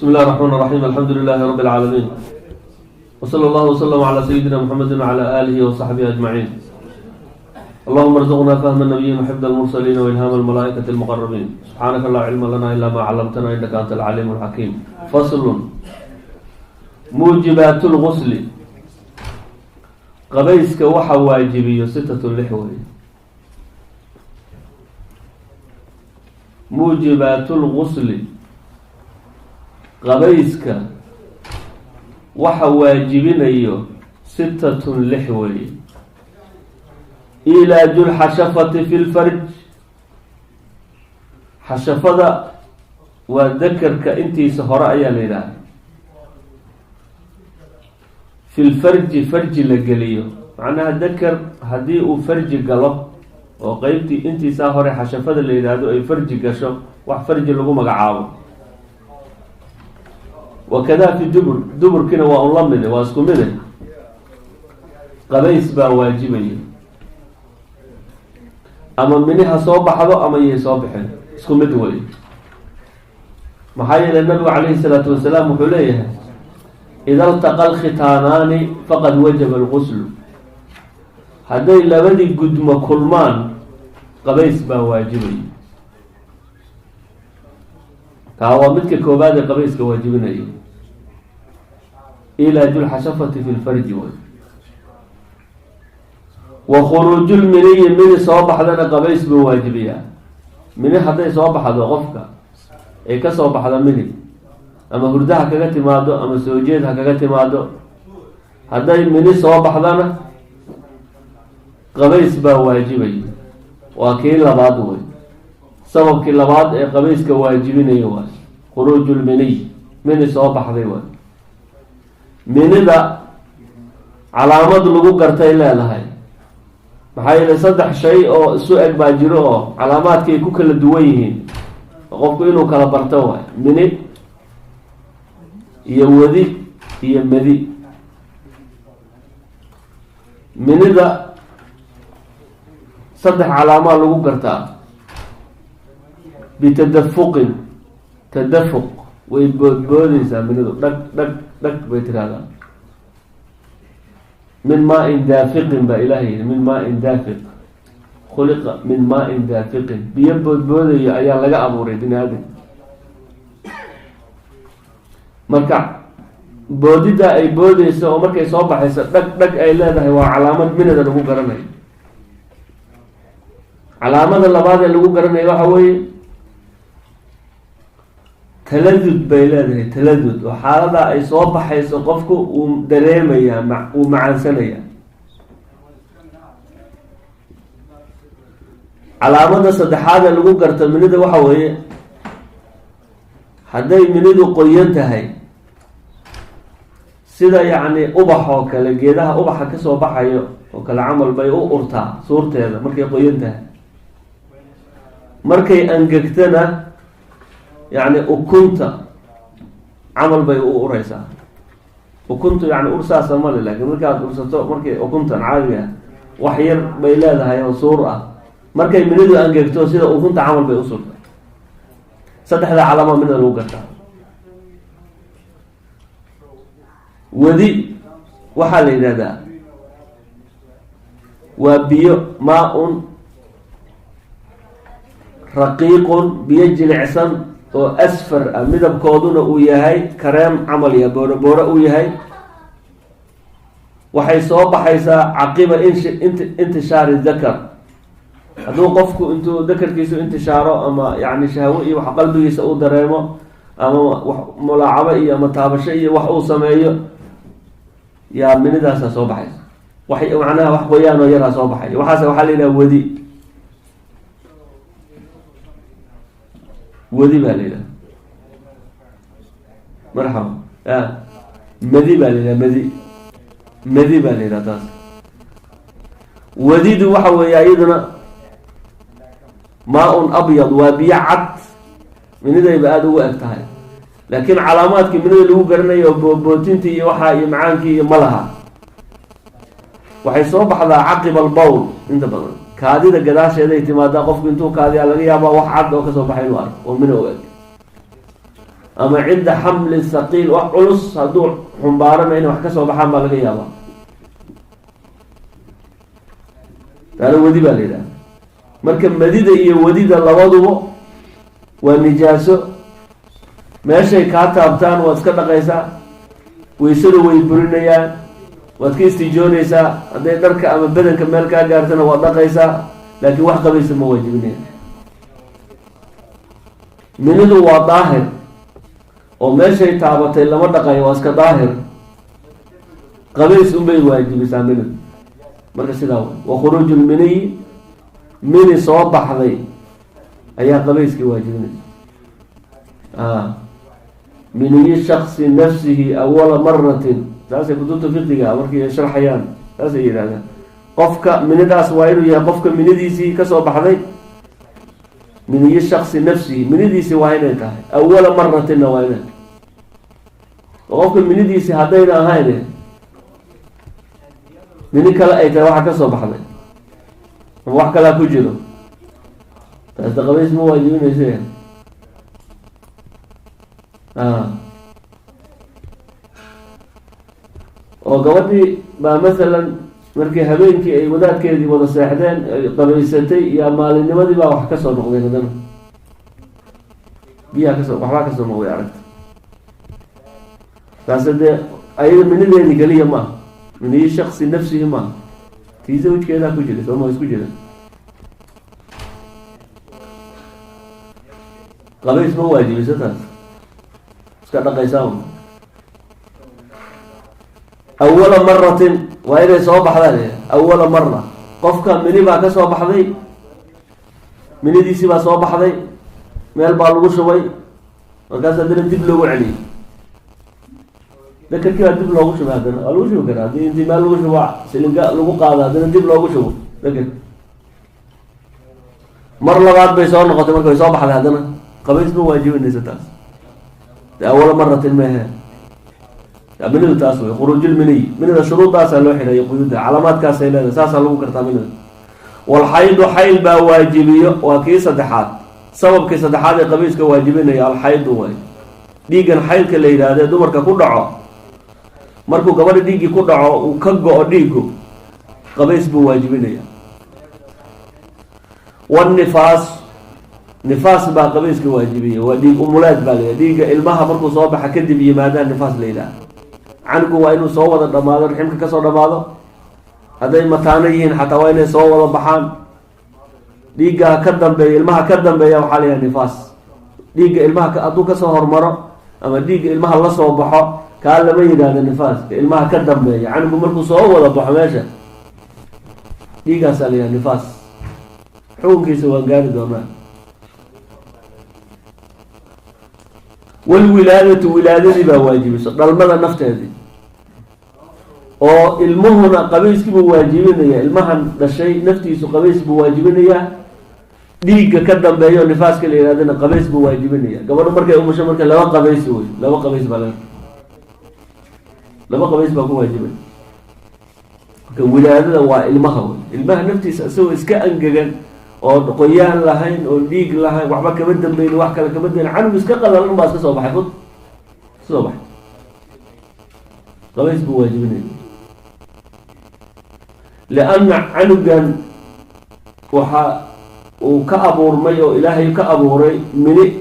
بسم الله الرحمن الرحيم، الحمد لله رب العالمين، وصلى الله وسلم على سيدنا محمد وعلى آله وصحبه أجمعين. اللهم ارزقنا فهم النبيين وحفظ المرسلين وإلهام الملائكة المقربين. سبحانك لا علم لنا إلا ما علمتنا إنك أنت العليم الحكيم. فصل: موجبات الغسل، qabayska waxa waajibiyo، ستة، lix wey. موجبات الغسل، qabayska waxa waajibinayo، ستة، lix weeye. إيلاج الحشفة في الفرج، xashafada waa dakarka intiisa hore ayaa la yidhaha، في الفرج، farji la geliyo. Macnaha dakar haddii uu farji galo oo qeybtii intiisaa hore xashafada la yidhaahdo ay farji gasho, wax farji lagu magacaabo. وكذا في الدبر، duburkiina waa un la mide, waa isku mide, qabays baa waajibaya, ama miniha soo baxdo ama yay soo baxeen, isku mid wey. Maxaa yeelay nabigu calayhi salaatu wasalaam wuxuu leeyahay: إذا التقى الختانان فقد وجب الغسل. Hadday labadii gudmo kulmaan, qabays baa waajibaya. Kaa waa midka koobaad ee qabayska waajibinaya، إيلاج الحشفة في الفرج way. وخروج المني، mini soo baxdana qabays buu waajibiyaa. Mini hadday soo baxdo qofka, ay ka soo baxdo mini, ama hurda ha kaga timaado ama soo jeed ha kaga timaado, hadday mini soo baxdana qabays baa waajibaya. Waa kii labaad wey, sababkii labaad ee qabayska waajibinaya waay خروج المني, mini soo baxday waay. Minida calaamad lagu gartay leedahay, maxaa yeelay saddex shay oo isu eg baa jiro oo calaamaadkay ku kala duwan yihiin, qofku inuu kala barto waay: mini iyo wadi iyo madi. Minida saddex calaamaa lagu gartaa: بتدفق, تدفق, way boodboodeysaa minidu, dhag dhag dhag bay tiraahdaa. من ماء دافق baa ilahay yihi, من ماء دافق, خلق من ماء دافق, biyo boodboodayo ayaa laga abuuray bini aadam. Marka boodida ay boodeyso oo markay soo baxayso dhag dhag ay leedahay waa calaamad minida lagu garanayo. Calaamada labaad ee lagu garanayo waxa weeye تلذذ bay leedahay. تلذذ oo xaaladaa ay soo baxayso qofku uu dareemayaa, uu macaansanayaa. Calaamada saddexaad ee lagu garto minida waxa weeye hadday minidu qoyan tahay, sida yacni ubax oo kale, geedaha ubaxa kasoo baxayo oo kale camal bay u urtaa suurteeda markay qoyan tahay. Markay angegtana, yacni ukunta camal bay u ureysaa. Ukuntu yani ur saasa male, laakiin markaad ursato markay ukuntan caadiga ah wax yar bay leedahay oo suur ah. Markay minidu angegto, sida ukunta camal bay u surta. Saddexda calaama minida lagu gartaa. Wadi waxaa la yidhahdaa waa biyo, ماء رقيق, biyo jilicsan oo أصفر ah, midabkooduna uu yahay kareem camal iyo booro booro uu yahay. Waxay soo baxaysaa عقب انتشار الذكر. Hadduu qofku intuu dakarkiisu intishaaro ama yani shahwo iyo wax qalbigiisa uu dareemo ama wax mulaacabo iyo ama taabasho iyo wax uu sameeyo, yaa minidaasa soo baxaysa. Wax macnaha wax qoyaan oo yaraa soo baxay, waxaas waxaa la yidhaha wadi. Wadi baa la yidhaha, marxaba. Ya madi baa la yidhaha, madi, madi baa la yidhaha taas. Wadidu waxa weeye iyaduna ماء أبيض, waa biyo cad, minidayba aada ugu eg tahay, laakiin calaamaadkii minida lagu garanayo, boobootinta iyo waxaa iyo macaankii iyo ma laha. Waxay soo baxdaa عقب البول, inta badan kaadida gadaasheeday timaadaa. Qofku intuu kaadiyaa laga yaabaa wax cad oo kasoo baxay inuu arko oo mina u eg. Ama cinda xamli thaqiil, wax culus hadduu xumbaarana inay wax kasoo baxaan baa laga yaabaa. Taana wadi baa la yidhaha. Marka madida iyo wadida labaduba waa nijaaso, meeshay kaa taabtaan waad iska dhaqaysaa, waysada way burinayaan, waad ka istijoonaysaa. Hadday dharka ama badanka meel kaa gaartana waad dhaqaysaa, laakiin wax qabaysa ma waajibinaya. Minidu waa daahir oo meeshay taabatay lama dhaqayo, waa iska daahir, qabays unbay waajibisaa minidu. Marka sidaa way wa khuruuju lminiyi, mini soo baxday ayaa qabayskii waajibinaysa. Miniyi shaksi nafsihi awala maratin, saasay kutubta fiqiga markii ay sharxayaan saasay yidhahdaan. Qofka minidaas waa inuu yahay qofka minidiisii kasoo baxday, miniyi shaksi nafsihi, minidiisii waa inay tahay, awala maratinna waa inay oo qofka minidiisii haddayna ahayn mini kale ay tahay waxa kasoo baxday ama wax kalaa ku jiro, taasta qabays ma waajibinaysa. Oo gabadhii baa masalan markii habeenkii ay wadaadkeedii wada seexdeen ay qabaysatay, iyo maalinnimadii baa wax kasoo noqday, haddana biyaha kasoo waxbaa kasoo noqday aragta. Taase dee ayada minideedii keliya maaha, miniyi shaksi nafsihi maaha, tii zawjkeedaa ku jira, sooma isku jira. Qabays ma waajibiso taas, iska dhaqaysaa. Awala maratin waa inay soo baxdaan, awala mara qofka mini baa ka soo baxday, minidiisii baa soo baxday, meel baa lagu shubay, markaas haddana dib loogu celiyey, dakarkii baa dib loogu shubay. Haddana waa lagu shubi karaa haddii intii meel lagu shubo silinga lagu qaado, haddana dib loogu shubo dakarki. Mar labaad bay soo noqotay, marka way soo baxday, haddana qabays ma waajibinaysa taas, de awala maratin mehe. Minidu taas wey khuruujulminiy, minida shuruudaasaa loo xidhayo, quyuuda calaamaadkaasay leedahay, saasaa lagu gartaa minida. Walxaydu xayl baa waajibiyo, waa kii saddexaad, sababkii saddexaad ee qabiiska waajibinaya alxaydu waay. Dhiiggan xaydka la yidhaahdo ee dumarka ku dhaco, markuu gabadha dhiiggii ku dhaco uu ka go-o dhiiggu, qabays buu waajibinaya. Wanifaas, nifaas baa qabayska waajibiya, waa dhiig umuleed baa la yidhaha. Dhiigga ilmaha markuu soo baxa kadib yimaadaan nifaas la yidhaha. Canugu waa inuu soo wada dhamaado, raximka kasoo dhamaado, hadday mataano yihiin xataa waa inay soo wada baxaan. Dhiiggaa ka dambeeya, ilmaha ka dambeeya, waxaa la yidhaha nifaas. Dhiigga ilmaha hadduu kasoo hormaro ama dhiigga ilmaha lasoo baxo, kaa lama yidhaahdo nifaas. Ka ilmaha ka dambeeya, canugu markuu soo wada baxo meesha, dhiiggaasaa la yidhaha nifaas. Xukunkiisa waan gaari doonaa. Walwilaadatu, wilaadadii baa waajibiso, dhalmada nafteedii, oo ilmuhuna qabayskiibuu waajibinaya, ilmahan dhashay naftiisu qabays buu waajibinayaa, dhiigga ka dambeeyo nifaaska la yidhahdana qabays buu waajibinaya. Gabadhu markay umusho marka laba qabays wey, laba qabays baa laga, laba qabays baa ku waajibaya. Marka wilaadada waa ilmaha wey, ilmaha naftiisa isagoo iska angegan oo qoyaan lahayn oo dhiig lahayn, waxba kama dambeyn, wax kale kama dambeyn, canug iska qalalan baa iska soo baxay, fud iska soo baxay, qabays buu waajibinaya. Lianna canugan waxa uu ka abuurmay oo Ilaahay ka abuuray mini,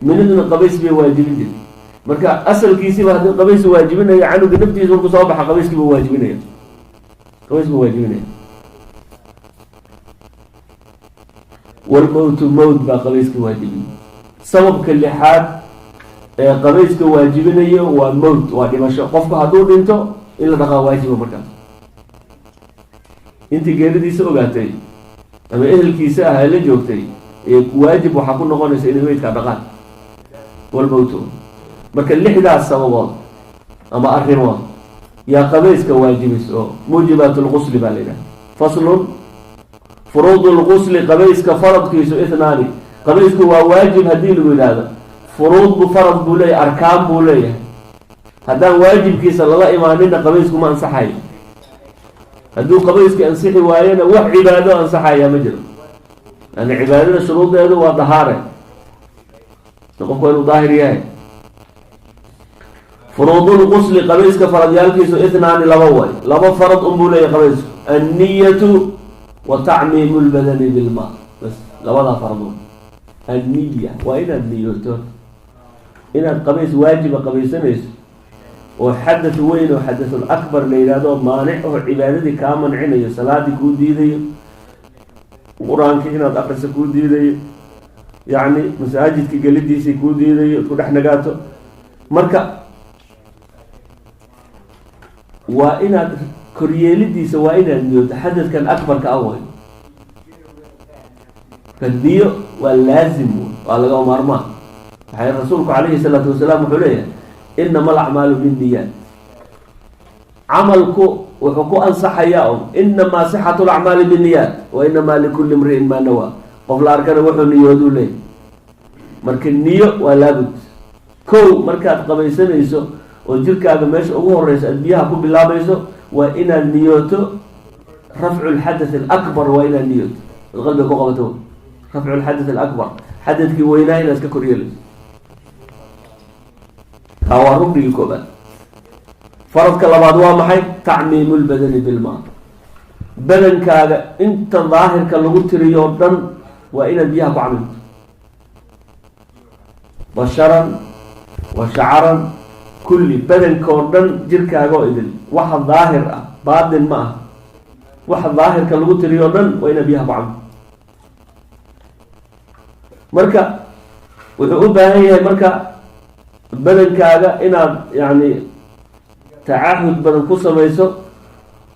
miniduna qabays bay waajibin jirtay. Marka asalkiisiiba haddii qabays waajibinaya, canuga naftiisa markuu soo baxa qabayskii buu waajibinaya, qabays buu waajibinaya. Walmowtu, mowt baa qabayska waajibiyay. Sababka lixaad ee qabayska waajibinayo waa mowt, waa dhimasho. Qofku hadduu dhinto in la dhaqaa waajiba. Markaas intii geeridiisa ogaatay ama ehelkiisa ah ee la joogtay ee waajib waxaa ku noqonaysa inay meydkaa dhaqaan, walmowtu. Marka lixdaas sababood ama arrimood yaa qabayska waajibis oo muujibaat lqusli baa la yidhaha. Faslun, furuud lqusli, qabayska faradkiisu ithnaani. Qabaysku waa waajib haddii lagu yidhaahdo, furuud bu farad buu leeyahay, arkaan buu leeyahay. Haddaan waajibkiisa lala imaanina qabaysku ma ansaxayo. Hadduu qabayski ansixi waayona wax cibaado ansaxaya ma jiro. Yani cibaadada shuruudeedu waa dahaare, qofku waa inuu daahir yahay. Furuudulqusli, qabayska faradyaalkiisu, ithnaani, laba way, laba farad unbuu leeyahy qabaysku: anniyatu wa tacmiimu lbadani bilmaa. Bas, labadaa farad. Anniya waa inaad niyooto inaad qabays waajiba qabaysanayso, oo xadath weyn oo xadathul akbar la yidhahdo, maanic oo cibaadadii kaa mancinayo, salaadii kuu diidayo, Qur-aankii inaad akriso kuu diidayo, yacni masaajidka gelidiisii kuu diidayo, ku dhex nagaato. Marka waa inaad koryeelidiisa, waa inaad niyooto xadadkan akbarka ah way. Ka niyo waa laazim wey, waa laga maarmaan. Waxay rasuulku calayhi salaatu wasalaam wuxuu leeyahay: "Inama alacmaalu binniyaat." Camalku wuxuu ku ansaxayaa un, inamaa sixatu lacmaali binniyaat, wa inamaa likulli imri'in maa nawaa. Qof la arkana wuxuu niyooduu leeyahy. Marka niyo waa laabud. Kow, markaad qabaysanayso oo jirkaaga meesha ugu horeysa aad biyaha ku bilaabayso, waa inaad niyooto rafcu lxadath alakbar. Waa inaad niyooto ad qalbiga ku qabato rafcu lxadath alakbar, xadadkii weynaa inaad iska koryeelayso. Taa waa ruknigii koobaad. Faradka labaad waa maxay? Tacmiimu lbadani bilmaa. Badankaaga inta daahirka lagu tiriyo o dhan waa inaad biyaha ku camimto, basharan wa shacaran, kulli badanka oo dhan, jirkaaga oo idil. Waxa daahir ah, baatin ma ah, waxa daahirka lagu tiriyo o dhan waa inaad biyaha ku camimto. Marka wuxuu u baahan yahay marka badankaaga inaad yacni tacaahud badan ku samayso,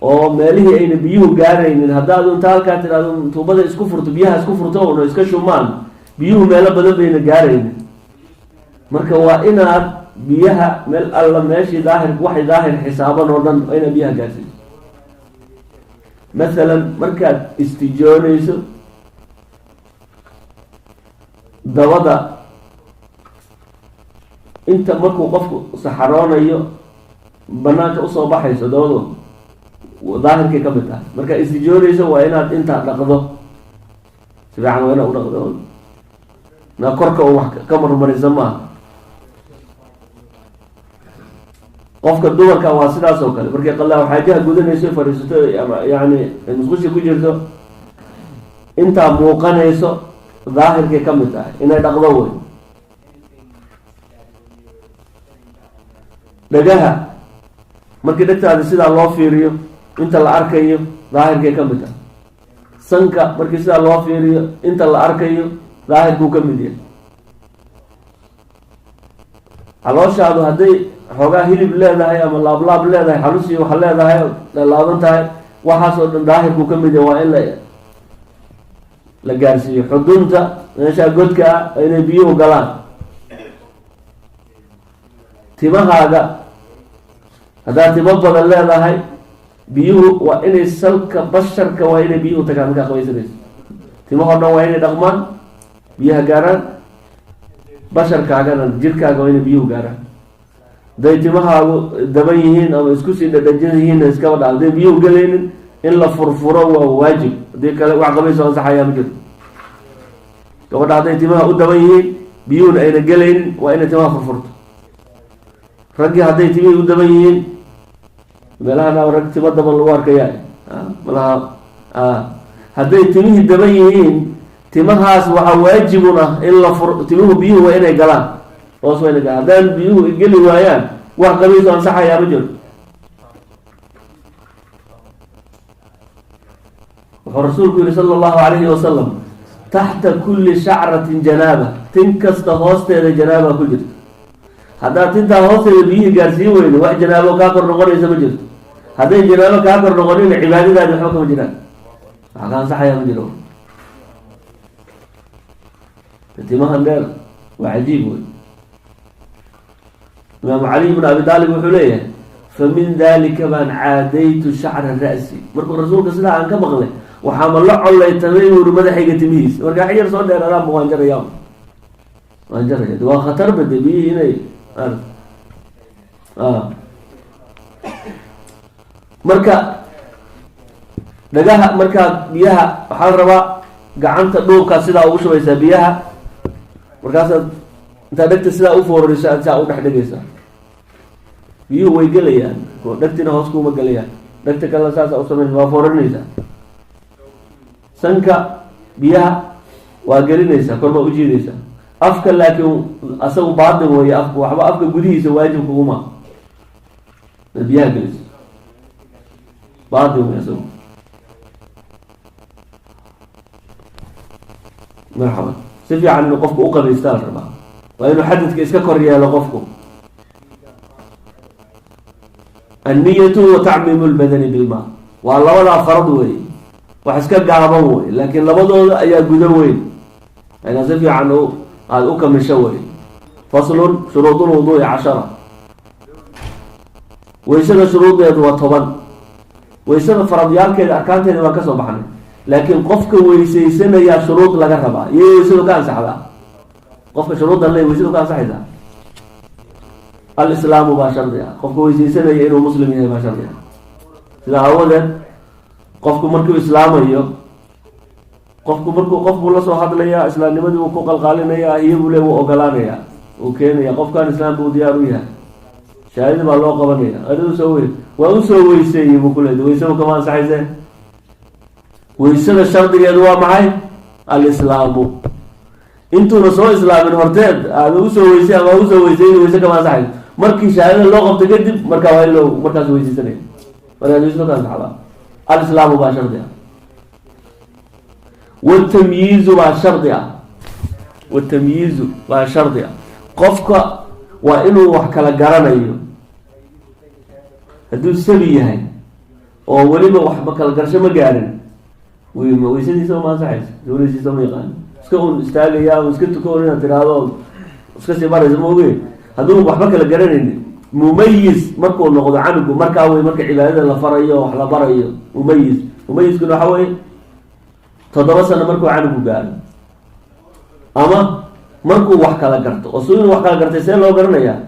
oo meelihii ayna biyuhu gaaraynin, haddaad inta halkaa tidhahdo tuubada isku furto, biyaha isku furto una iska shumaan, biyuhu meelo badan bayna gaaraynin. Marka waa inaad biyaha meel alla meeshii daahir, waxay daahir xisaaban oo dhan, waa inaad biyaha gaarsiiso. Masalan, markaad istijoonayso, dabada inta markuu qofku saxaroonayo banaanka usoo baxayso, dabadu daahirkay ka mid tahay. Markaad istijoonayso waa inaad intaa dhaqdo si fiican, waa inaad u dhaqdo, na korka un wax ka marmarisa maaha. Qofka dumarka waa sidaas oo kale, markay qalaa xaajaha gudanayso, fariisato ama yani musqushi ku jirto, intaa muuqanayso daahirkay ka mid tahay, inay dhaqdo wey. Dhagaha, markii dhegtaada sidaa loo fiiriyo, inta la arkayo daahirkay ka mid tahay. Sanka markii sidaa loo fiiriyo, inta la arkayo daahirkuu ka mid yahay. Calooshaadu hadday xoogaa hilib leedahay ama laablaab leedahay, xalusii waxa leedahay, laaban tahay, waxaasoo dhan daahirkuu ka mid yahay, waa in la gaarsiiyo. Xudunta, meeshaa godka ah, inay biyuhu galaan. Timahaaga haddaad timo badan leedahay, biyuhu waa inay salka basharka, waa inay biyuhu tagaan. Markaa qabaysanayso, timahoo dhan waa inay dhaqmaan, biyaha gaaraan. Basharkaagana, jirkaaga waa inay biyuhu gaaraan. Hadday timahaagu daban yihiin ama isku sii dhadhajan yihiinna, iskaba dha. Hadday biyuhu galaynin, in la furfuro waa waajib. Haddii kale wax qabayso ansaxayaa ma jirto. Gabadha hadday timaha u daban yihiin, biyuhuna ayna gelaynin, waa inay timaha furfurto. Raggii hadday timihii u daban yihiin, meelahana rag timo daban lagu arkaya malaha, hadday timihii daban yihiin, timahaas waxaa waajibun ah in la fur. Timuhu, biyuhu waa inay galaan hoos, waa inay galaan. Haddaan biyuhu geli waayaan, wax qabayso ansaxayaa ma jiro. Wuxuu rasuulku yihi sala allahu alayhi wasalam: "Taxta kulli shacratin janaaba." Tin kasta hoosteeda janaaba ku jirta. Haddaad tintaa hoosteeda biyihii gaarsiin weydo, wax janaabo kaa kor noqonaysa ma jirto. Hadday janaabo kaa kor noqonina, cibaadadaadi waxba kama jiraan, waxa ka ansaxayaa ma jiro. Timahan dheer waa cajiib wey. Imaamu Cali bn Abi Taalib wuxuu leeyahay: "Fa min dalika baan caadaytu shacra ra'si." Markuu rasuulka sidaa aan ka maqlay, waxaama la collaytamay, buuri, madaxayga timihiisa. Marka xiyar soo dheeraadaanba waan jaraya, waan jaraya. Waa khatar bade biyihii inay. Marka dhagaha, markaad biyaha, waxaa la rabaa gacanta dhuubkaad sidaa ugu shubaysaa biyaha, markaasaad intaad dhegta sidaa u foorariso, aad saa u dhex dhegaysaa. Biyuhu way gelayaan, dhegtina hoos kuuma gelayaan. Dhegta kalena saasa u samayn, waa fooranaysaa. Sanka biyaha waa gelinaysaa, kor baa ujiidaysaa. Afka laakiin asagu baatin weeye. Afku waxba, afka gudihiisa waajib kuguma biyaha geliso, baatin wey asagu. Marxaban, si fiican inuu qofku u qabaystaa la rabaa. Waa inuu xadadka iska kor yeelo qofku. Anniyatu wa tacmiimu lbadani bilmaa waa labadaa farad wey, wax iska gaaban wey, laakiin labadooda ayaa gudo weyn. Inaa si fiican aada u kamisho wey. Faslun, shuruud lwuduui 10. Waysada shuruudeedu waa 10. Waysada faradyaalkeeda, arkaanteeda waan kasoo baxnay, laakiin qofka weysaysanayaa shuruud laga rabaa. Iyo weysadu ka ansaxdaa qofka shuruuddan le, weysadu ka ansaxaysaa. Alislaamu baa shardi ah. Qofka weysaysanaya inuu muslim yahay baa shardi ah. Sidaa aawadeed qofku markuu islaamayo, qofku markuu qof buu la soo hadlayaa, islaamnimadii wuu ku qalqaalinayaa, iyabuu le wuu ogolaanayaa, uu keenaya qofkan islaam buu diyaar u yahay, shahaadada baa loo qabanaya. Adigu soo wey, waa usoo weyseeyey buu ku leeday, weysadu kama ansaxayse. Weysada shardigeedu waa maxay? Alislaamu. Intuuna soo islaamin horteed aada usoo weysay ama usoo weysay, weyse kama ansaxayso. Markii shahaadada loo qabto kadib, markaa waa in loo markaas weysaysanaya, markaas weysadu ka ansaxdaa. Alislaamu baa shardi ah. Watamyiizu baa shardi ah. Watamyiizu baa shardi ah. Qofka waa inuu wax kala garanayo. Hadduu sabi yahay oo weliba waxba kala garsho ma gaarin, weysadiisa ma ansaxayso. Weysadiisa ma yaqaano, iska un istaagaya, un iska tuko, un inaad tiraahdo iska sii baraysa ma oge. Hadduu waxba kala garanayni, mumayis markuu noqdo canugu, markaa wey marka cibaadada la farayo, wax la barayo. Mumayis, mumayiskuna waxa weye 7 sano markuu canugu gaaro, ama markuu wax kala garto. Oo su inuu wax kala gartay see loo garanayaa?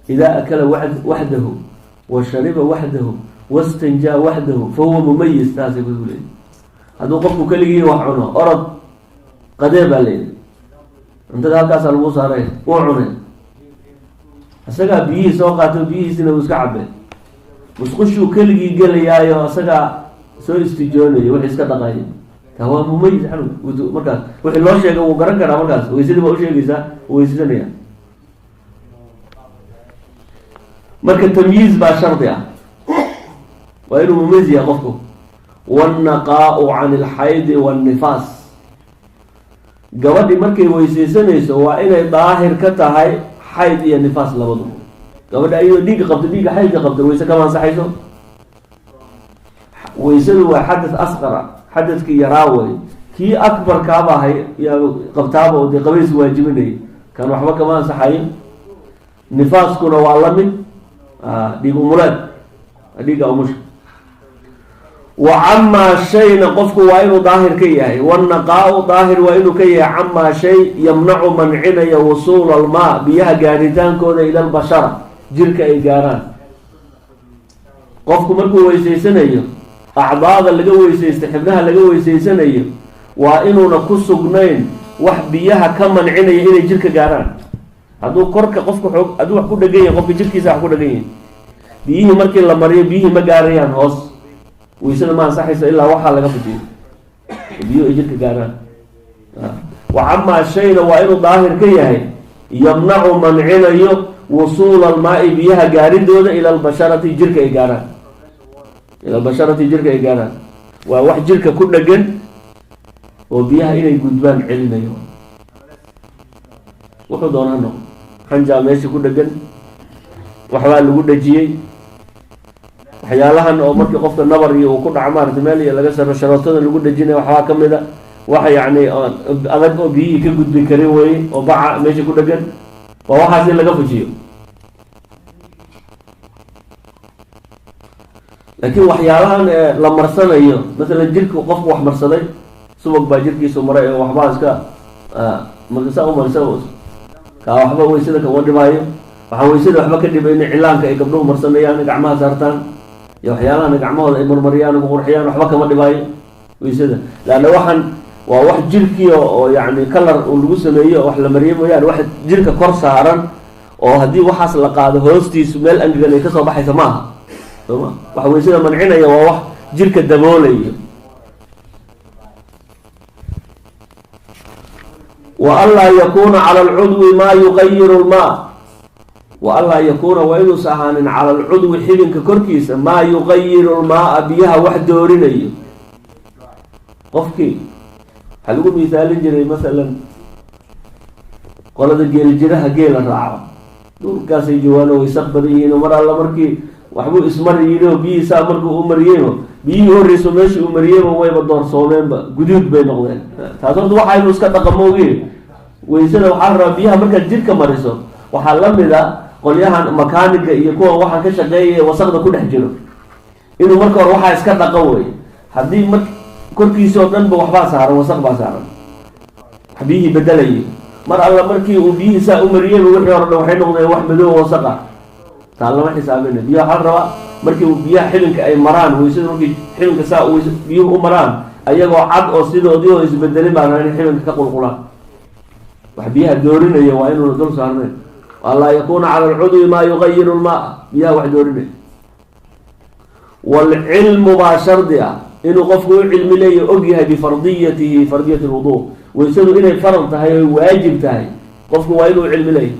Idaa akala waxdahu wa shariba waxdahu wastanjaa waxdahu fa huwa mumayis. Taasay ku leeyihi. Hadduu qofku keligii wax cuno, orod qadee baa layidhi, cuntada halkaasaa lagu saaray, wuu cunay, isagaa biyihii soo qaato, biyihiisina uu iska cabay, musqushuu keligii gelayaayo, isagaa soo istijoonayo, wixii iska dhaqayo, taa waa mumayis canug. Markaas wixii loo sheegay wuu garan karaa. Markaas weysadii baa usheegaysaa, weysanaya. Marka tamyiiz baa shardi ah, waa inuu mumayis yahay qofku. Wannaqaau can ilxaydi waannifaas. Gabadhi markay weysaysanayso waa inay daahir ka tahay xayd iyo nifaas labaduba. Gabadha ayadoo dhiigga qabta, dhiigga xaydka qabta, weyse kama ansaxayso. Weysadu waa xadath asqara, xadadkii yaraa wey. Kii akbarkaaba hay yaa qabtaaba oo dee qabays waajibinaya, kan waxba kama ansaxayo. Nifaaskuna waa la mid, dhiig umuleed, dhiigga umusha. Wa camaa shayna qofku waa inuu daahir ka yahay. Wannaqaa-u daahir waa inuu ka yahay camaa shay yamnacu mancinaya wusuula almaa, biyaha gaaritaankooda, ila albashara, jirka ay gaaraan. Qofku markuu weysaysanayo, acdaada laga weysaysta, xibnaha laga weysaysanayo, waa inuuna ku sugnayn wax biyaha ka mancinaya inay jirka gaaraan. Hadduu korka qofku xoog, hadduu wax ku dhegan yahay, qofka jirkiisa wax ku dhegan yahay, biyihii markii la mariyo biyihii ma gaarayaan hoos. Weysada ma ansaxayso ilaa waxaa laga fujiyo, biyuhu ay jirka gaaraan. Wa camaa shayna waa inuu daahir ka yahay yamnacu mancinayo wusuula almaai, biyaha gaaridooda, ila albasharati, jirka ay gaaraan. Ila albasharati, jirka ay gaaraan, waa wax jirka ku dhegan oo biyaha inay gudbaan celinayo. Wuxuu doona ha noqo, xanjaa meesha ku dhegan, waxbaa lagu dhejiyey, waxyaalahan oo markii qofka nabar iyo uu ku dhaco, maarata, meel iyo laga saro, sharootada lagu dhejinaya, waxbaa kamid a wax yacni adag oo biyihii ka gudbi karin weye, oo baca meesha ku dhegan, waa waxaas in laga fujiyo. Laakiin waxyaalahan la marsanayo, masalan jirku qofku wax marsaday, subag baa jirkiisu maray oo waxbaa iska marka saa umarsa, kaa waxba weysada kama dhibaayo. Waxaan weysada waxba ka dhibayna cilaanka ay gabdhuhu marsanayaan, gacmaha saartaan, iyo waxyaalahan gacmahooda ay marmariyaan, ku qurxiyaan, waxba kama dhibaayo weysada. Leanna waxaan waa wax jirkii oo yacni kalar uu lagu sameeyo, wax la mariyo mooyaane, wax jirka kor saaran oo haddii waxaas la qaado hoostiisu meel angegan ay kasoo baxaysa maaha, sooma? Waxa weysada mancinaya waa wax jirka daboolayo. Wa anlaa yakuuna cala alcudwi maa yuqayiru lmaa, wa anlaa yakuuna waa inuusa ahaanin cala alcudwi xibinka korkiisa maa yuqayiru lmaaa biyaha wax doorinayo. Qofkii waxaa lagu miisaalin jiray masalan qolada geeljiraha geela raaco, dhulkaasay joogaan oo waysaq badan yihiin oo mar alla markii waxbuu ismari yidhi oo biyihiisaa markuu u mariyeyba, biyihii horreyso meeshii uu mariyeyba wayba doorsoomeenba, guduud bay noqdeen. Taas horta waxa inuu iska dhaqamo ogi. Waysada waxaa la rabaa biyaha markaad jirka mariso, waxaa la mid a qolyahan makaaniga iyo kuwan waxaan ka shaqeeyaya wasaqda ku dhex jiro, inuu marka hore waxaa iska dhaqan wey. Haddii mar korkiisa oo dhan ba waxbaa saaran, wasaq baa saaran, wax biyihii bedelayo, mar alla markii uu biyihii saa u mariyeyba wixii hore dhan waxay noqdeen wax madow wasaq ah. Taa lama xisaabina. Biyaha waxaa la rabaa markii biyaha xibinka ay maraan, waysada markii xibinka saa biyuhu u maraan ayagoo cad oo sidoodii oo isbedelin baa rabaa inay xibinka ka qulqulaan. Wax biyaha doorinaya waa inuuna dul saarnayn. Anlaa yakuuna cala alcudwi maa yugayiru lmaa, biyaha wax doorinaya. Waalcilmu baa shardi ah, inuu qofku u cilmi leeya, og yahay bifardiyatihi, fardiyati lwudu, waysadu inay farad tahay oy waajib tahay, qofku waa inuu cilmi leeyahy.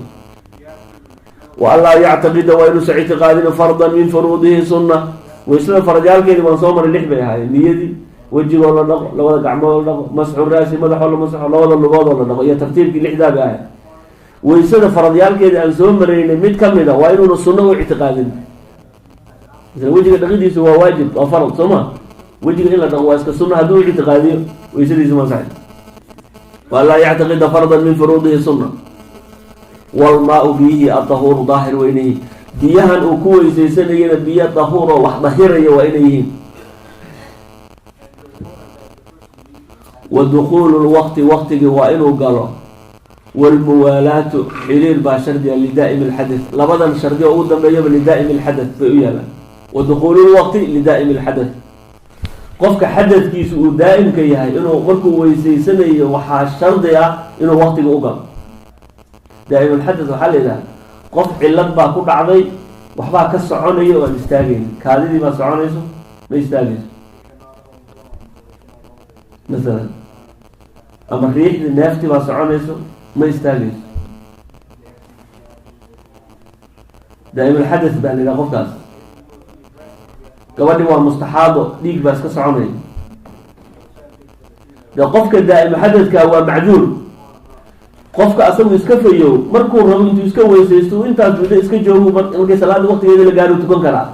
Wa anlaa yactaqida waa inuusa ictiqaadin fardan min furuudihi sunna. Waysada faradyaalkeedii waan soo maray, lix bay ahaayeen: niyadii, wejigoo la dhaqo, labada gacmoodoo la dhaqo, masxu raasi, madaxoo la masaxo, labada lugoodoo la dhaqo, iyo tartiibkii lixdaa bay ahayd. Waysada faradyaalkeedii aan soo maraynay mid ka mid a waa inuuna sunno u ictiqaadin. Misla wejiga dhaqidiisu waa waajib, waa farad, soo ma? Wejiga in la dhaqo waa iska sunno, hadduu u ictiqaadiyo waysadiisu ma saxi. Wa anlaa yactaqida fardan min furuudihi sunna. Walmaau biyihi adahuuru daahir waa inay yihiin. Biyahan uu ku weysaysanayana biyo dahuur oo wax dahiraya waa inay yihiin. Wa dukuulu lwaqti, waqtigii waa inuu galo. Waalmuwaalaatu xiriir baa shardiga lidaa'imi alxadath. Labadan shardi oo ugu dambeeyaba lidaa'imi alxadath bay u yaalaan. Wa dukuulu lwaqti lidaa'imi alxadath, qofka xadadkiisu uu daa'imka yahay inuu markuu weysaysanayo waxaa shardi ah inuu waqtiga u galo. Daa'imulxadath waxaa la yidhaha qof cillad baa ku dhacday, waxbaa ka soconaya oo aan istaagaynin, kaadidii baa soconayso, ma istaagayso masalan, ama riixdii neeftii baa soconayso, ma istaagayso. Daa'imulxadath baa la yidhaha qofkaas. Gabadhi waa mustaxaado, dhiig baa iska soconaya. De qofka daa'imuxadadka waa macduur. Qofka asagu iska fayow markuu rabo intuu iska weysaysto intaas muddo iska joogu, markay salaada waqtigeeda la gaaro tukan karaa.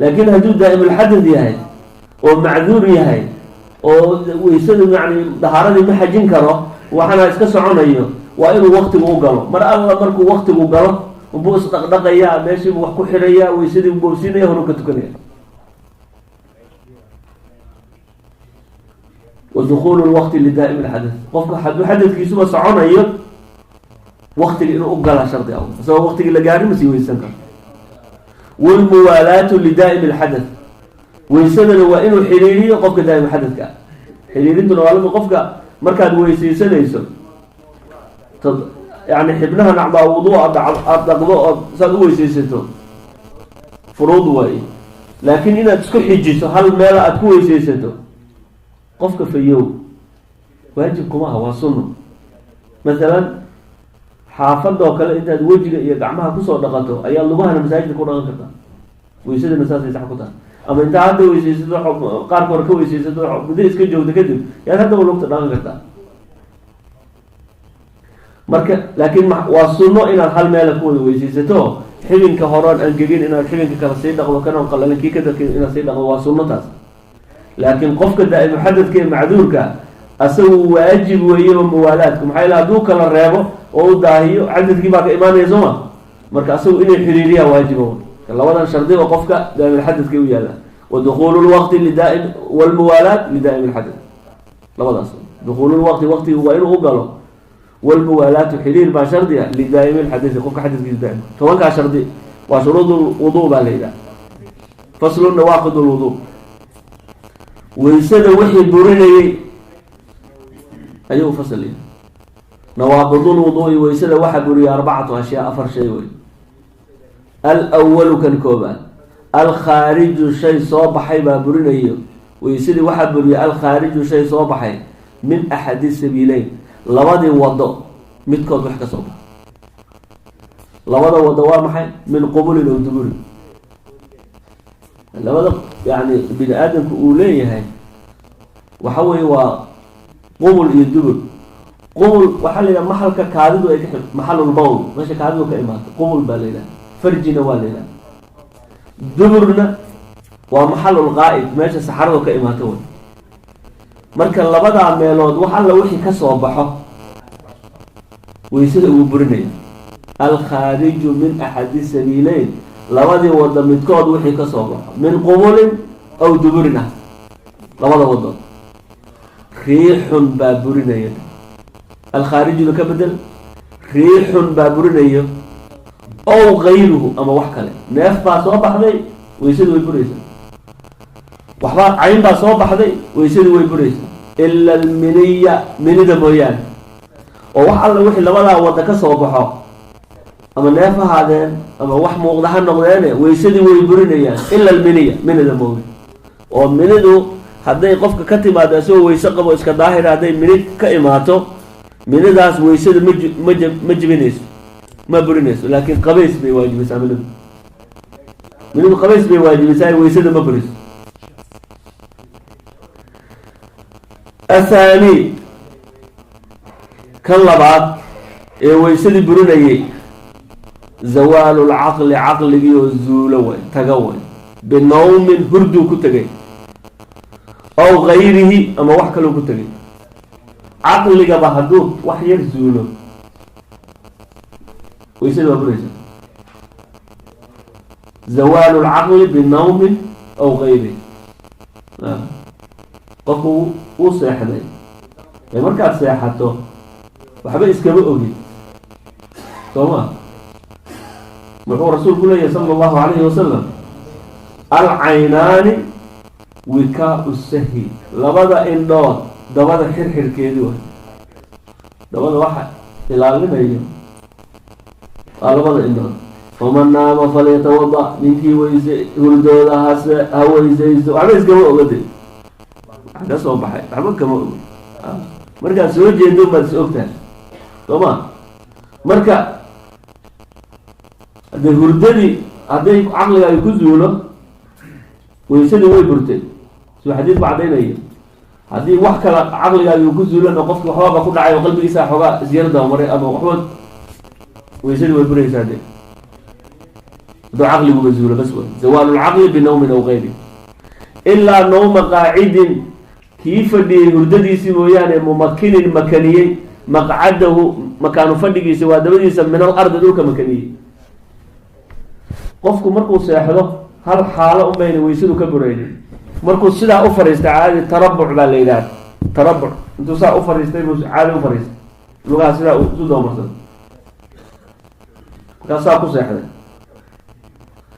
Laakiin hadduu daa'imulxadad yahay oo macduur yahay oo weysadu yani dahaaradii ma xajin karo, waxaana iska soconayo, waa inuu waqtigu u galo. Mar alla markuu waqtigu galo unbuu isdhaqdhaqayaa, meeshiibuu wax ku xirayaa, weysadii boobsiinaya, horuu ka tukanaya. Wa dukuulu lwaqti lidaa'im alxadath, qofka hadduu xadadkiisuba soconayo waqtiga inuu u galaa shardi ah, isagoo waqtigii la gaarin ma sii weysan karo. Waalmuwaalaatu lidaa'imi alxadath, weysadana waa inuu xiriiriyo qofka daa'im xadadka ah. Xiriirintuna waa lami qofka markaad weysaysanayso yani xibnaha nacdaa wuduu aada dhaqdo ood saad u weysaysato furuud waaye, laakiin inaad isku xijiso hal meela aada ku weysaysato qofka fayow waajib kuma aha, waa sunno. Masalan xaafadoo kale intaad wejiga iyo gacmaha kusoo dhaqato ayaa lugahana masaajidka ku dhaqan kartaa, weysadana saasay sax ku tahay. Ama intaa hadda weysaysato, qaarka hore ka weysaysato, muddo iska joogto kadib yaad haddaba lugta dhaqan kartaa. Marka laakiin waa sunno inaad hal meela ku wada weysaysato, xibinka horoon angegin inaad xibinka kale sii dhaqdo, kanoon qalalin kii kadalka inaad sii dhaqdo, waa sunno taas. Laakiin qofka daa'imu xadadka ee macduurka asagu waajib weeyeba muwaalaadku, maxaa yaele hadduu kala reebo oo u daahiyo xadadkii baa ka imaanaya, soo ma? Marka asagu inay xiriiriyaa waajiba. Labadan shardiba qofka daa'imulxadadka u yaalla, wa dukuulu lwaqti lidaa'im walmuwaalaat lidaa'im alxadad, labadaas. Dukuulu lwaqti, waqtigu waa inuu u galo, walmuwaalaatu xiriir baa shardi ah lidaa'imi lxadadi, qofka xadadkiisu daa'im. Tobankaa shardi waa shuruud lwuduu baa la yidhaha. Faslu nawaaqid lwuduu, waysada wixii burinayey ayuu fasal yahay. Nawaaqidulwuduui, waysada waxaa buriya arbacatu ashyaa, afar shay wey. Alwalu, kan koobaad, alkhaariju, shay soo baxay baa burinayo weysadii. Waxaa buriya alkhaariju, shay soo baxay, min axadi sabiileyn, labadii wado midkood wax ka soo baxay. Labada wado waa maxay? Min qubulin ow duburin. Labada yani bini aadamku uu leeyahay waxa weeye waa qubul iyo dubur. Qubul waxaa la yidhaha maxalka kaadidu ay ka, maxalulbawl, meesha kaadidu ka imaato qubul baa la yidhaha, farjina waa la yidhaha. Duburna waa maxalul qaa'id, meesha saxaradu ka imaato wey. Marka labadaa meelood wax alla wixii ka soo baxo weysada uu burinaya. Alkhaariju min axadi sabiileyn, labadii wado midkood wixii ka soo baxo, min qubulin aw duburin ah, labada wado. Riixun baa burinaya. Alkhaarijuna ka bedel, riixun baa burinayo, ow gayruhu, ama wax kale. Neef baa soo baxday, weysadii way buraysaa. Waxbaa cayn baa soo baxday, weysadii way buraysaa, ila alminiya, minida mooyaane. Oo wax alla wixii labadaa wada ka soo baxo, ama neef ahaadeen ama wax muuqda ha noqdeene, weysadii way burinayaan, ila alminiya, minida mooye. Oo minidu hadday qofka ka timaado isagoo weyse qabo, iska daahira, hadday mini ka imaato, minidaas weysada ma jibinayso, ma burinayso, laakiin qabays bay waajibaysaa minidu. Minidu qabays bay waajibaysaa, weysada ma buriso. Athaani, kan labaad ee weysadii burinayay, zawaalu lcaqli, caqligii oo zuulo way, taga way, binawmin, hurduu ku tegay, aw gayrihi, ama wax kaloo ku tegay. Caqligaba hadduu wax yar zuulo, weysada waa buraysa. Zawaalu lcaqli binawmin aw gayrihi. Qofku uu seexday ee markaad seexato waxba iskama ogid, soo ma? Muxuu rasuulku leeyahay sala allahu calayhi wasalam? Alcaynaani wikaau sahi, labada indhood dabada xirxirkeedii way. Dabada waxa ilaalinayo waa labada indhood. Faman naama falyatawada, ninkii weyse hurdooda hase ha weysaysto. Waxba iskama ogade, wax ka soo baxay waxba kama ogo. Markaad soo jeedo baad is ogtahay, soo ma? Marka haddee hurdadii hadday caqliga ay ku zuulo, weysadii way burtay, suu xadiidku caddaynaya. Haddii wax kale caqligaagi uu ku zuulana, qofki waxbaaba ku dhacay oo qalbigiisa xoogaa isyar dabamaray ama waxba, weysadii way buraysaa de hadduu caqliguba zuulo. Bas wey zawaalu lcaqli binawmin aw gayri, ilaa nawma qaacidin, kii fadhiyey hurdadiisii mooyaane, mumakinin, makaniyey, maqcadahu, makaanu fadhigiisa waa dabadiisa, min alardi, dhulka makaniyey. Qofku markuu seexdo hal xaalo unbayna weysadu ka buraynin: markuu sidaa u fadhiistay caadi, tarabuc baa la yidhaha. Tarabuc, intuu saa u fadhiistay buu caadi u fadhiistay, lugaha sidaa isu doomarsan, markaas saa ku seexday,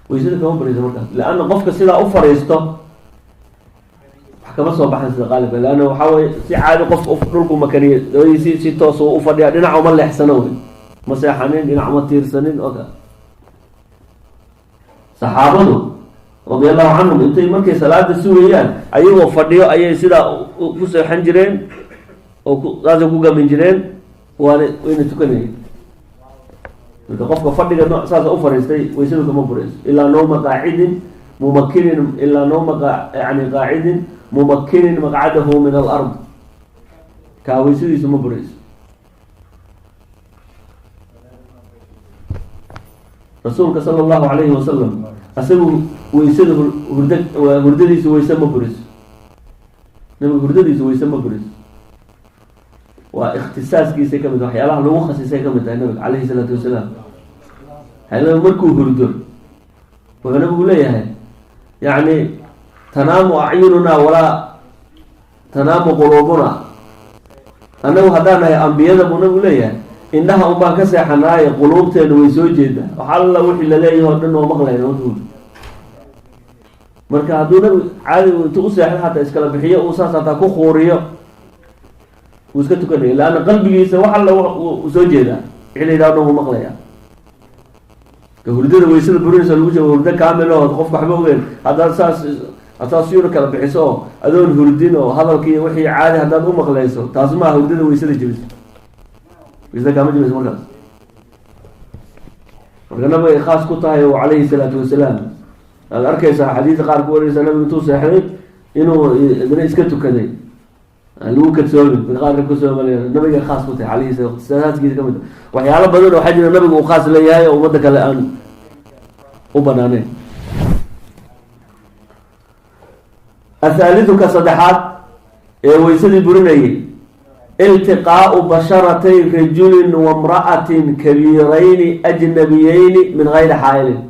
weysada kama buraysa markaas. Leanna qofka sidaa u fadhiisto wax kama soo baxan sida qaalibka, leanna waxaa weye si caadi qof dhulku makaniyey dabadiisi, si toos u fadhiya, dhinac uma leexsano, wey ma seexanin, dhinac uma tiirsanin. Oka saxaabadu radia allahu canhum intay markay salaada sugayaan ayagoo fadhiyo ayay sidaa ku seexan jireen oo saasay ku gamin jireen, waana wayna tukanayeen. Marka qofka fadhiga no saasa u fadhiistay weysadu kama burayso, ilaa nawma qaacidin mumakinin, ilaa nawma yani qaacidin mumakinin maqcadahu min alard, kaa weysadiisu ma burayso. Rasuulka sala allahu calayhi wasalam asagu weysada hurda hurdadiisu weyse ma buriso. Nabiga hurdadiisu weyse ma buriso, waa ikhtisaaskiisay ka mid, waxyaalaha lagu khasisay ka mid tahay nabiga calayhi salaatu wasalaam. Waxaa markuu hurdo wuxuu nabigu leeyahay, yacni, tanaamu acyununa walaa tanaamu quluubuna. Annagu haddaan nahay ambiyada, buu nabigu leeyahay, indhaha un baan ka seexanaaye, quluubteenu way soo jeedaa, wax alla wixii laleeyahay oo dhan oo maqlayna. Marka hadduu nabigu caadi intuu u seexdo hataa iskala bixiyo, uu saas hataa ku khuuriyo, wuu iska tukanaya, leanna qalbigiisa wax alla uu soo jeedaa, wixii la yidhaha o dhan wuu maqlaya. Ka hurdada weysada burinaysa lagu sheego hurdo kaamil oo qofka waxba ogeyn, haddaad saas haddaad siyuuna kala bixiso oo adoon hurdin oo hadalkii wixii caadi haddaad u maqlayso, taas maaha hurdada weysada jebiso. Weysada kaama jebiso markaas. Marka nabiga ay khaas ku tahay oo calayhi salaatu wasalaam, aad arkaysaa xadiida qaar ku wareysa nabigu intuu seexday inuu idna iska tukaday, aan lagu kadsoomin. Mid qaarka kusoomalay nabiga khaas ku tahay calayhi salaam, ikhtisaasaadkiisa kamid ah. Waxyaalo badan oo waxaa jira nabigu uu khaas leeyahay oo ummadda kale aan u banaaneyn. Athaalithu, ka saddexaad ee weysadii burinayay, iltiqaau basharatay rajulin wa mra'atin kabiirayni ajnabiyeyni min gayri xaa'ilin.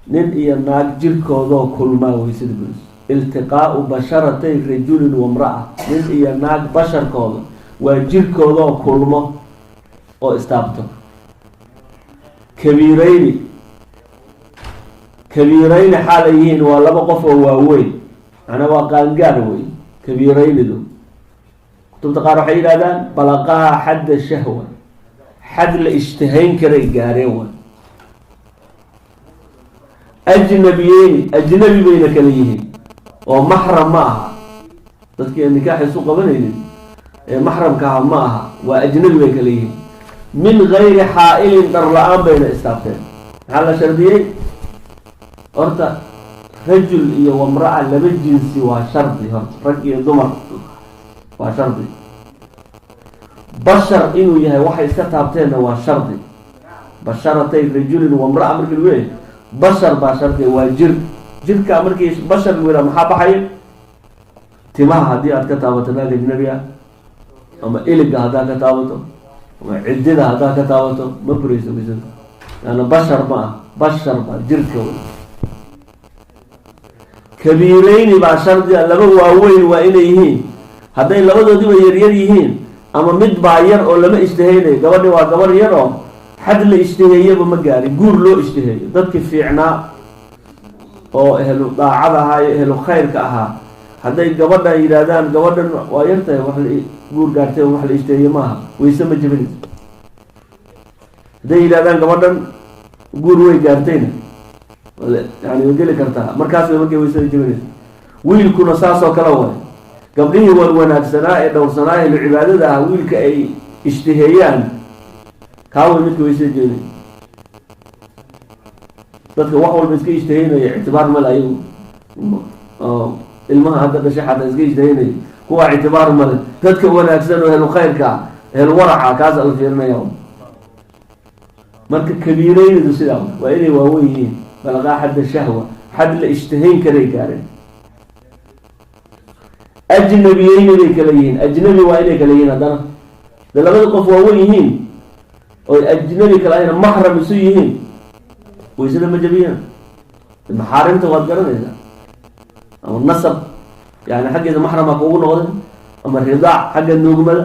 Nin iyo naag jirkoodoo kulmaa weysada burinaysa. Iltiqaau basharatay rajulin wa mra'a, nin iyo naag basharkooda waa jirkoodoo kulmo oo istaabto. Kabiirayni, kabiirayni xaal ay yihiin, waa laba qof oo waaweyn, macnaa waa qaangaar wey. Kabiiraynidu kutubta qaar waxay yidhahdaan balaqaa xadda shahwa, xad la ishtihayn karay gaareen waay. Ajnabiyeyni, ajnabi bayna kala yihiin oo maxram ma aha. Dadkii aan nikaax isu qabanaynin ee maxramka aha ma aha, waa ajnabi bay kala yihiin. Min gayri xaa'ilin, dhar la-aan bayna istaabteen. Maxaa la shardiyey horta? Rajul iyo wamra'a, laba jinsi waa shardi horta, rag iyo dumar waa shardi. Bashar inuu yahay waxay iska taabteenna waa shardi. Basharatay rajulin wamra'a markii lagu leeyahay, bashar baa shardi, waa jir. Jirka markii bashar lagu yidhaha maxaa baxaya? Timaha haddii aad ka taabato naag ajnabi ah, ama iliga haddaad ka taabato, ama ciddida haddaad ka taabato, ma burayso weysada, laanna bashar ma ah. Bashar baa jirka wey. Kabiireyni baa shardiga, laba waaweyn waa inay yihiin. Hadday labadoodiiba yaryar yihiin ama mid baa yar oo lama ishtihaynayo, gabadhi waa gabar yar oo xad la ishtiheeyaba ma gaarin, guur loo ishtiheeyo. Dadkii fiicnaa oo ehlu daacada ahaa iyo ehlu khayrka ahaa hadday gabadhan yidhaahdaan gabadhan waa yartahay, wax la guur gaartay, wax la ishtiheeye maaha, weyse ma jebinayso. Hadday yidhahdaan gabadhan guur way gaartayna, yani way geli kartaa, markaas bay markay weysada jebinayso. Wiilkuna saas oo kale waay. Gabdhihii wan wanaagsanaa ee dhowrsanaa, ehlu cibaadada ah, wiilka ay ishtiheeyaan kaaway midka weysada jebinay. Dadka wax walba iska ishtiheynaya ictibaar male ayagu, oo ilmaha hadda dhashay xataa iska ishtiheynaya, kuwa ictibaar male. Dadka wanaagsan oo ehlu khayrka ah, ehlu waraca, kaas ala fiirinaya. Marka kabiireynidu sidaa waa inay waawen yihiin, balaqaa xadda shahwa, xad la ishtihayn karay gaareen. Ajnabiyeyni bay kala yihiin, ajnabi waa inay kala yihiin. Haddana de labada qof waawen yihiin oy ajnabi kala ahayna, maxram isu yihiin, waysada ma jabiyaan. Maxaarimta waad garanaysaa, ama nasab yani xaggeeda maxrama kugu noqday, ama ridaac xagga nuugmada,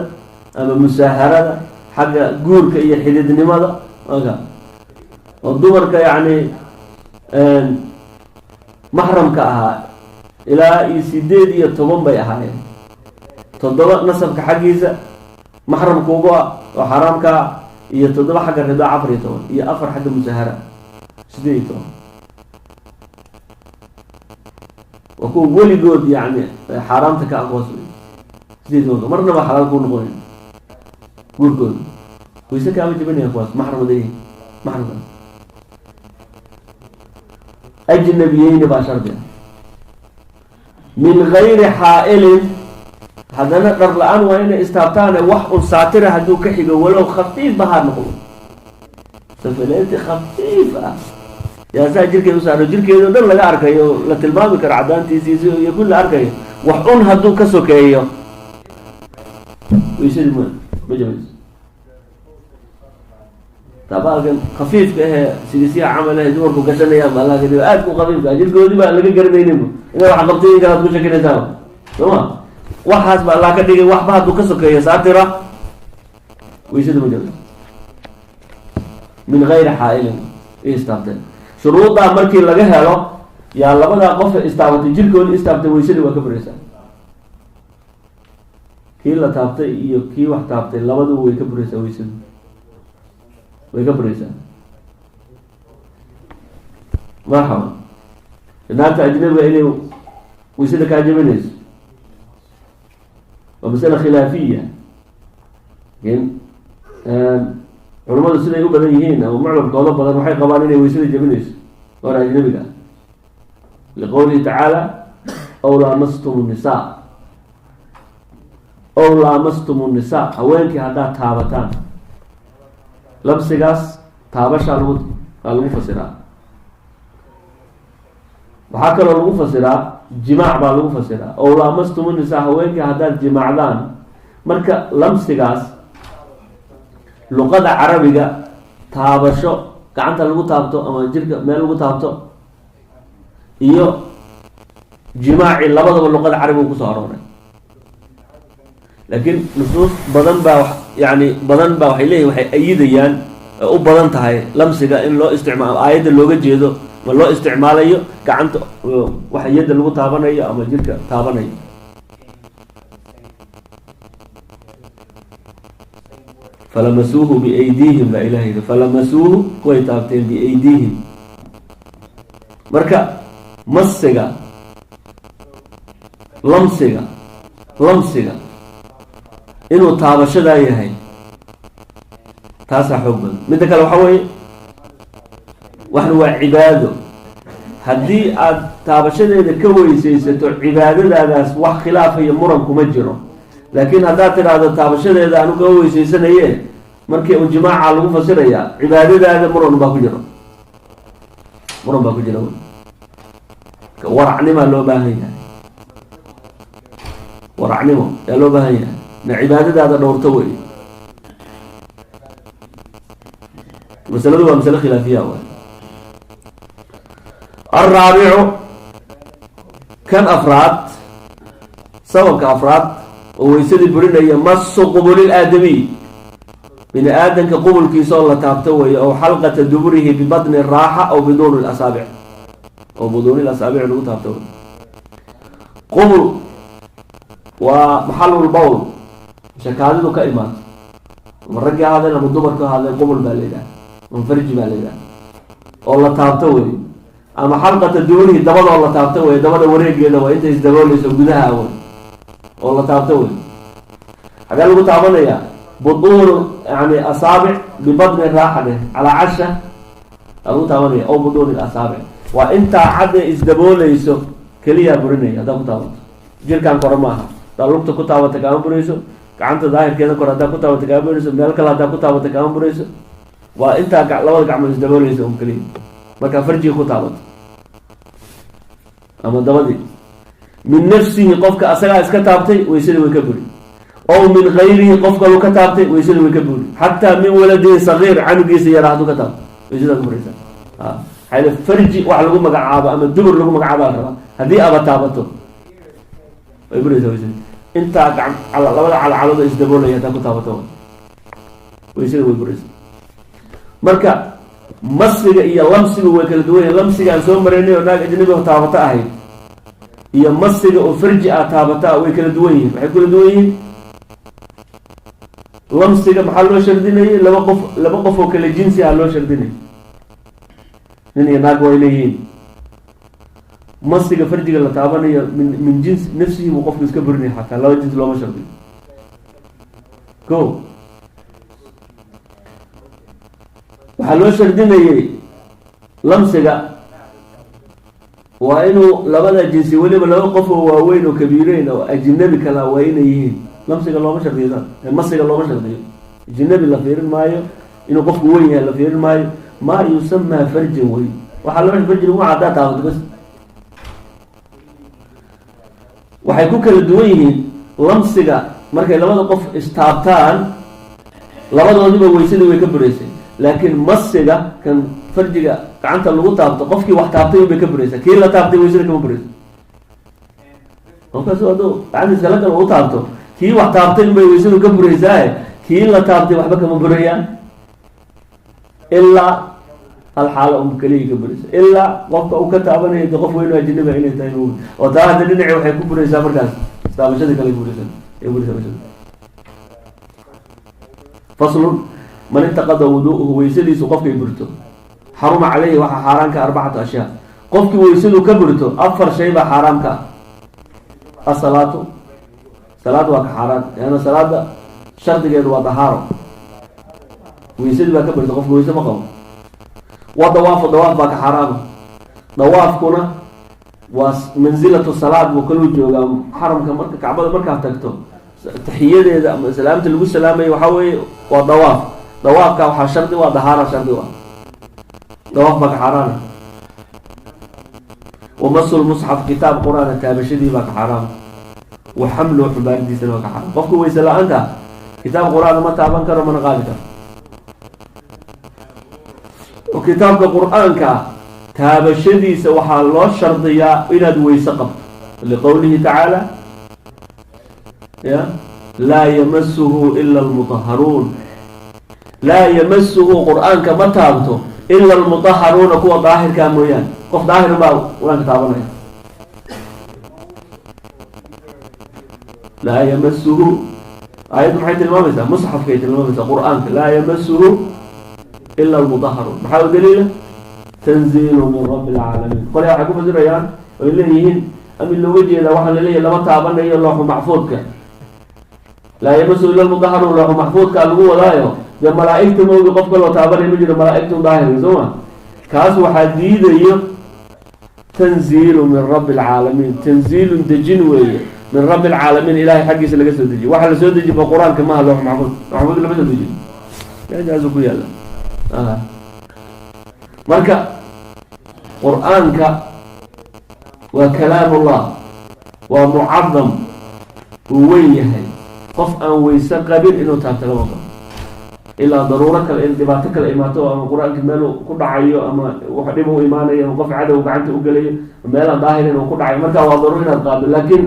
ama musaaharada xagga guurka iyo xididnimada. Aka oo dumarka yacni maxramka ahaa ilaa iyo 18 bay ahaayeen. 7 nasabka xaggiisa maxramkuugu ah oo xaaraamka ah, iyo 7 xagga ridaac, 14, iyo 4 xagga musaahara, 18. Waa kuwa weligood yani xaaraamta ka aqoos. 18-ka marnaba xalaal kuu noqonayn guurkooda, wayse kaama jabinaya kuwaas maxramadayihin maxramkaas. Ajnabiyeyni baa shardi ah. Min gayri xaa'ilin, haddana dhar la-aan waa inay istaabtaane wax un saatira hadduu ka xigo, walow khafiif ba ha noqdo, safaleenti khafiif ah yaa saa jirkeeda u saaro, jirkeeda o dhan laga arkayo, la tilmaami karo caddaantiisiisi iyo kulli arkayo, wax un hadduu ka sokeeyo, waysadii ma jabayso. Taabaalkan khafiifka ahee sigisyaha camal ahe dumarku gashanayaan ba allah kadib aad ku khafiifka ah, jirkoodii baa laga garanayninba inay wax qabtay in kalaad ku shakinaysaa, soo ma? Waxaas ba allah ka dhigay, waxba hadduu ka sokeeyo saatira, waysada ma jabayso. Min gayri xaa'ilin istaabteen, shuruuddaa markii laga helo yaa labadaa qof istaabatay, jirkoodii istaabtay, waysadii waa ka buraysaa. Kii la taabtay iyo kii wax taabtay labaduba way ka buraysaa, waysadu way ka buraysaa. Marxaba, naagta ajnabiga inay waysada kaa jabinayso waa masala khilaafiya. Lakin culamadu siday u badan yihiin ama mucdamkooda badan waxay qabaan inay waysada jabinayso oona ajnabiga ah, liqowlihi tacaala aw laamastum nisa, ow laamastum nnisaa, haweenkii haddaad taabataan. Lamsigaas taabashaa lagu aa lagu fasiraa. Waxaa kaloo lagu fasiraa jimaac baa lagu fasiraa. Ow laamastum nisaa, haweenkii haddaad jimaacdaan. Marka lamsigaas luqada carabiga taabasho gacanta lagu taabto ama jirka meel lagu taabto iyo jimaaci labadaba luqada carabiga kusoo arooray. Laakiin nusuus badan baa, yani badan baa, waxay leeyihin, waxay ayidayaan u badan tahay lamsiga in loo isticmaalo aayadda looga jeedo ma loo isticmaalayo gacanta waxa yadda lagu taabanayo ama jirka taabanayo. Falamasuuhu biaydiihim baa ilaha yidhi, falamasuuhu way taabteen, biaydiihim. Marka masiga, lamsiga, lamsiga inuu taabashadaa yahay taasaa xoog badan. Midda kale waxaa weeye, waxna waa cibaado. Haddii aad taabashadeeda ka weysaysato cibaadadaadaas wax khilaafayo muran kuma jiro. Laakiin haddaad tidhaahdo taabashadeeda anu kama weysaysanaye, markii uu jimaaca lagu fasirayaa, cibaadadaada muran baa ku jiro, muran baa ku jira. Waracnimaa loo baahan yahay, waracnimo yaa loo baahan yahay na cibaadadaada dhowrto wey. Masaladu waa masale khilaafiya waay. Alraabicu, kan afraad, sababka afraad oo weysadii burinaya, masu qubulil aadamiy, bini aadanka qubulkiisa oo la taabto weeye, ow xalqata duburihi bibatni raaxa aw biduuni lasaabic, oo buduuni lasaabic lagu taabto wey. Qubul waa maxalul bawl, shakaadidu ka imaato, ama raggii ahaadeen ama dumarku ahaadeen, qubul baa la yidhaha ama farji baa la yidhaha, oo la taabto wey. Ama xalqata duburihi, dabadoo la taabto wey, dabada wareegeeda waa inta isdabooleyso gudaha wey, oo la taabto wey. Xagee lagu taabanayaa? Butuun yani asaabic bibatni raaxa dheh, calaa casha aa lagu taabanaya, aw butuuni asaabic, waa intaa cadde isdabooleyso keliyaa burinaya. Haddaa ku taabato jirkaan kore maaha, haddaa lugta ku taabata kaama burayso, gacanta daahirkeeda kore haddaa ku taabata kaama burayso, meel kale haddaa ku taabata kaama burayso. Waa intaa labada gacmood isdabooleysa un keliya markaa farjiga ku taabato ama dabadii. Min nafsihi, qofka asagaa iska taabtay weysadii way ka buri, ow min gayrihi, qof kalu ka taabtay weysadii way ka buri, xataa min waladihi sagiir, canugiisa yaraa hadduu ka taabto weysadaa ka buraysa. Maxaa farji wax lagu magacaabo ama dubur lagu magacaaba la rabaa, haddii aba taabato way buraysaa weysada. Intaa gacan labada calcalooda isdaboolaya haddaa ku taabato weysada way buraysaa. Marka masiga iyo lamsiga way kala duwan yahin. Lamsiga aan soo maraynay oo naag ajnabi oo taabato ahayd iyo masiga oo farji ah taabata ah way kala duwan yihiin. Waxay kala duwan yihiin, lamsiga maxaa loo shardinayay? Laba qof, laba qof oo kala jinsi ah loo shardinayay, nin iyo naag waa leeyihiin. Masiga farjiga la taabanayo min jins nafsihi buu qofku iska burinaya, xataa laba jins looma shardiyo. Ko waxaa loo shardinayay lamsiga waa inuu labada jinsi weliba laba qof oo waaweyn oo kabiireyn oo ajnabi kala waa inay yihiin. Lamsiga looma shardiyo, masiga looma shardiyo, ajnabi la fiirin maayo, inuu qofku weyn yahay la fiirin maayo. Maa yusamaa farjan wey, waxaa loo farji lagu haddaa taabato bas. Waxay ku kala duwan yihiin lamsiga markay labada qof istaabtaan labadoodiba weysadii way ka buraysay, laakiin masiga kan farjiga gacanta lagu taabto qofkii wax taabtay unbay ka buraysaa, kii la taabtay weysada kama burayso. Qofkaas hadduu gacantiisa la kale u taabto, kii wax taabtay unbay weysadu ka buraysaaye, kii la taabtay waxba kama burayaan, ilaa hal xaalo un keliya ka buraysa, ilaa qofka uu ka taabanayo de qof weyn oo ajnabi inay tahay, oo taa hadda dhinaci waxay ku buraysaa markaas taabashadii kale buraysa ay buraysaa weysadii. Faslun, man intaqada wuduuhu, weysadiisu qofkay burto, Xaruma caleyhi waxaa xaaraanka arbacatu ashyaa. Qofkii weysadu ka burto afar shay baa xaaraam ka ah. Asalaatu, salaad waa ka xaaraan, leanna salaada shardigeedu waa dahaaro. Weysadii baa ka burta, qofka weyse ma qabo. Wa dawaafu, dawaaf baa ka xaaraama. Dawaafkuna waa mansilatu salaad buu kaluu joogaa xaramka. Marka kacbada markaad tagto, taxiyadeeda ama salaamta lagu salaamayo waxaa weeye waa dawaaf. Dawaafka waxaa shardi waa dahaara, shardi waa dawaaf baa ka xaaraana. Wamasu lmusxaf, kitaab qur-aana taabashadii baa ka xaaraama. Wa xamluhu, xumbaaridiisana waa ka xaaraam. Qofka weyse la-aanta kitaab qur-aana ma taaban karo, mana qaadi karo. Oo kitaabka qur-aanka taabashadiisa waxaa loo shardiyaa inaad weyse qabto, liqowlihi tacaala ya laa yamasuhu ila almutaharuun. Laa yamasuhu, qur-aanka ma taabto, ila almutaharuuna, kuwa daahirkaa mooyaane. Qof daahir baa qur-aanka taabanaya. Laa yamasuhu, aayaddu maxay tilmaamaysaa? Musxafkay tilmaamaysaa, qur-aanka. Laa yamasuhu ila almutaharuun, maxaa u daliila? Tanziilu min rabbi alcaalamiin. Qolyaa waxay ku fasirayaan oy leeyihiin ami looga jeedaa waxaa laleeyahay lama taabanayo looxu maxfuudka. Laa yamasuhu ila almutaharuun, looxu maxfuudkaa lagu wadaayo. Dee malaa-igta maogi qof kaloo taabanaya ma jiro, malaa-igtu daahirka soo ma. Kaas waxaa diidayo tanziilu min rabbi alcaalamiin. Tanziilun, dejin weeye, min rabbi alcaalamiin, ilahay xaggiisa laga soo dejiye. Waxa la soo dejiye ba qur-aanka maha, loox maxfuud. Maxfuud lama soo dejin, meeshaasuu ku yaalla. Marka qur-aanka waa kalaamullah, waa mucadam, uu weyn yahay. Qof aan weyse qabin inuu taabto lama qabo, ilaa daruuro kale, in dhibaato kale imaato, ama qur-aanka meel ku dhacayo, ama wax dhib u imaanayo, ama qof cadow gacanta u gelayo, meelaan daahirin uu ku dhacayo, marka waa daruuro inaad qaado. Laakiin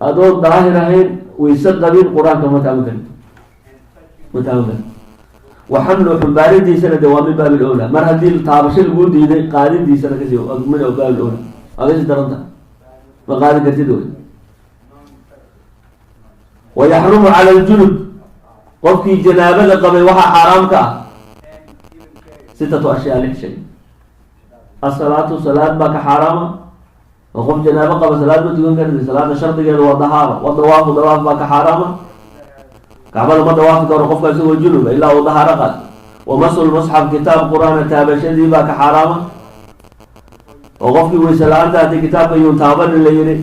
adoon daahir ahayn, weyse qabin, qur-aanka ma taaban karin, ma taaban karin. Wa xamlu, xumbaaridiisana de waa min baab ilowla. Mar haddii taabasho laguu diiday, qaadidiisana kasi min baab ilowla, adaysi daranta ma qaadi kartid wey. Wa yaxrumu cala ljunub, qofkii janaabada qabay waxaa xaaraam ka ah sitatu ashyaa, lix shay. Asalaatu, salaad baa ka xaaraama, oo qof janaabo qaba salaad ma tukan karti. Salaada shardigeeda waa dahaaro. Wa dawaafu, dawaaf baa ka xaaraama. Kacbada ma dawaafi karo qofka isagoo junuba ilaa uu dahaaro qaad. Wamasu lmusxaf, kitaab qur-aana taabashadii baa ka xaaraama, oo qofkii weyse la-aanta haddii kitaabka yuun taabanin la yihi,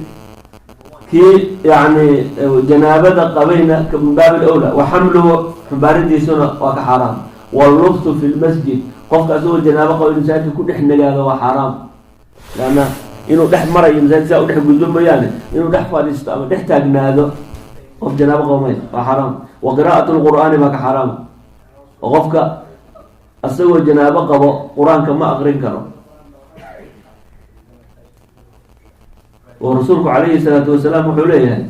kii yani janaabada qabayna min baab ilawla. Wa xamluhu, xumbaaridiisuna waa ka xaaraam. Wallubsu fi lmasjid, qofka asagoo janaabo qaba in masaajidka ku dhex nagaado waa xaaraam, leanna inuu dhex marayo masaajid saa u dhex gudbo mooyaane, inuu dhex fadhiisto ama dhex taagnaado qof janaabo qaba may, waa xaaraam. Wa qiraa'at lqur'aani baa ka xaaraam, oo qofka asagoo janaabo qabo qur-aanka ma aqrin karo. Oo rasuulku calayhi salaatu wasalaam wuxuu leeyahay: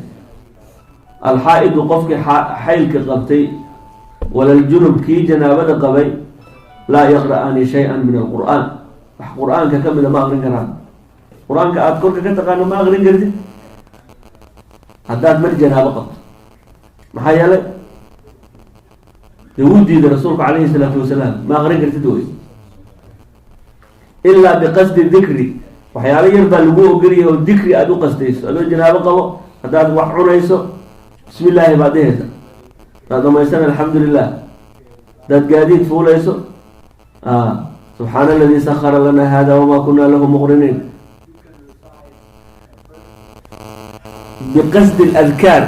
alxaa-idu, qofkii xaylka qabtay, walaljunub, kii janaabada qabay, laa yaqra'aani shay-an min alqur'aan, wax qur-aanka ka mida ma aqrin karaan. Qur-aanka aada korka ka taqaano ma aqrin kartid haddaad mar janaabo qabto. Maxaa yeelay dee wuu diiday rasuulku calayhi salaatu wasalaam, ma aqrin kartid wey, ilaa biqasdi dikri. Waxyaalo yar baa lagu ogolyahay oo dikri aada u qasdayso. Adoo janaabo qabo haddaad wax cunayso, bismi illaahi baad dhehaysa, hadaad dhamaysana alxamdu lilah. Haddaad gaadiid fuulayso, subxaana aladii sakara lana hada wamaa kuna lahu muqriniin. Biqasdi ladkaar,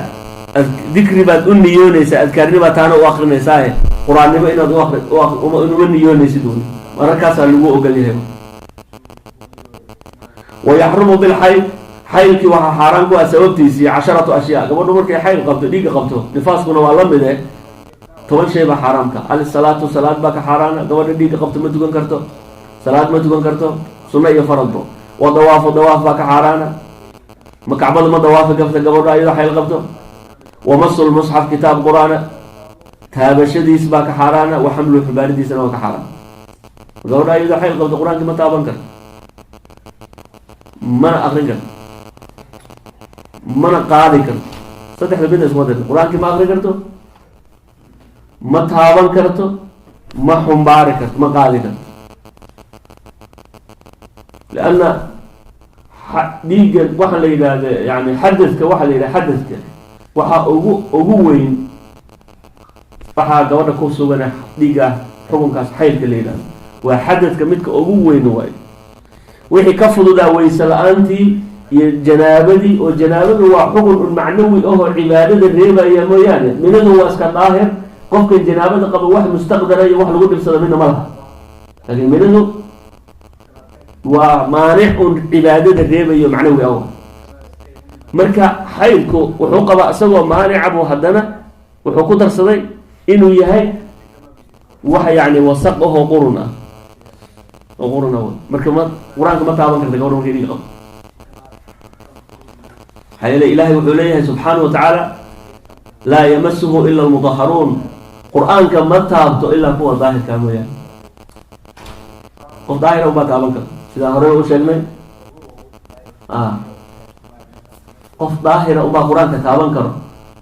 dikri baad u niyoonaysaa, adkaarnibaa taana u akrinaysaa, qur-aannimo inaad uma niyoonaysid wy, mararkaasaa lagu ogol yahay. Wayaxrumu bilxayd, xaylkii waxaa xaaraan ku ah sababtiisii casharatu ashyaa. Gabadhu markay xayl qabto, dhiigga qabto, nifaaskuna waa la mid eh, 10 shay baa xaaraamka. Alsalaatu, salaad baa ka xaaraana. Gabadha dhiigga qabto ma tukan karto, salaad ma tukan karto, sunno iyo faradbo. Wa dawaafu, dawaaf baa ka xaaraana. Ma kacbada ma dawaafi karta gabadho ayadoo xayl qabto. Wamasu lmusxaf, kitaab qur-aana taabashadiis baa ka xaaraana. Wa xamluhu, xubaaridiisana waa ka xaaraan. Gabadho ayadoo xayl qabto qur-aankii ma taaban karto, mana akrin karto, mana qaadi karto. Saddexda midna iskuma darto: qur-aankii ma akrin karto, ma taaban karto, ma xumbaari karto, ma qaadi karto. Lianna dhiigga waxaa la yidhaahda, yani xadadka waxaa la yidhaha, xadadka waxaa ugu weyn waxaa gabadha ku sugan dhiigga xukunkaas xaylka la yidhahdo, waa xadadka midka ugu weyn waayo. Wixii ka fududaa weyse la-aantii iyo janaabadii, oo janaabadu waa xukun un macnawi ahoo cibaadada reebaya mooyaane, minadu waa iska daahir. Qofkan janaabada qaba wax mustaqdara iyo wax lagu dhibsado midna ma laha, laakiin minadu waa maanic un cibaadada reebayo macnawi ah. Marka xaydku wuxuu qabaa isagoo maanica buu haddana wuxuu ku darsaday inuu yahay wax yani wasaq ahoo qurun ah, oo qurun ah. Marka ma Qur-aanka ma taaban karta gabadha markay dhiig qabto. Maxaa yeele Ilaahay wuxuu leeyahay subxaanahu wa tacaala: "Laa yamasuhu ila almutahharuun." Qur-aanka ma taabto ilaa kuwa daahirkaa mooyaane. Qof daahira ubaa taaban karta, sidaan horey u sheegnay. Qof daahira ubaa Qur-aanka taaban karo,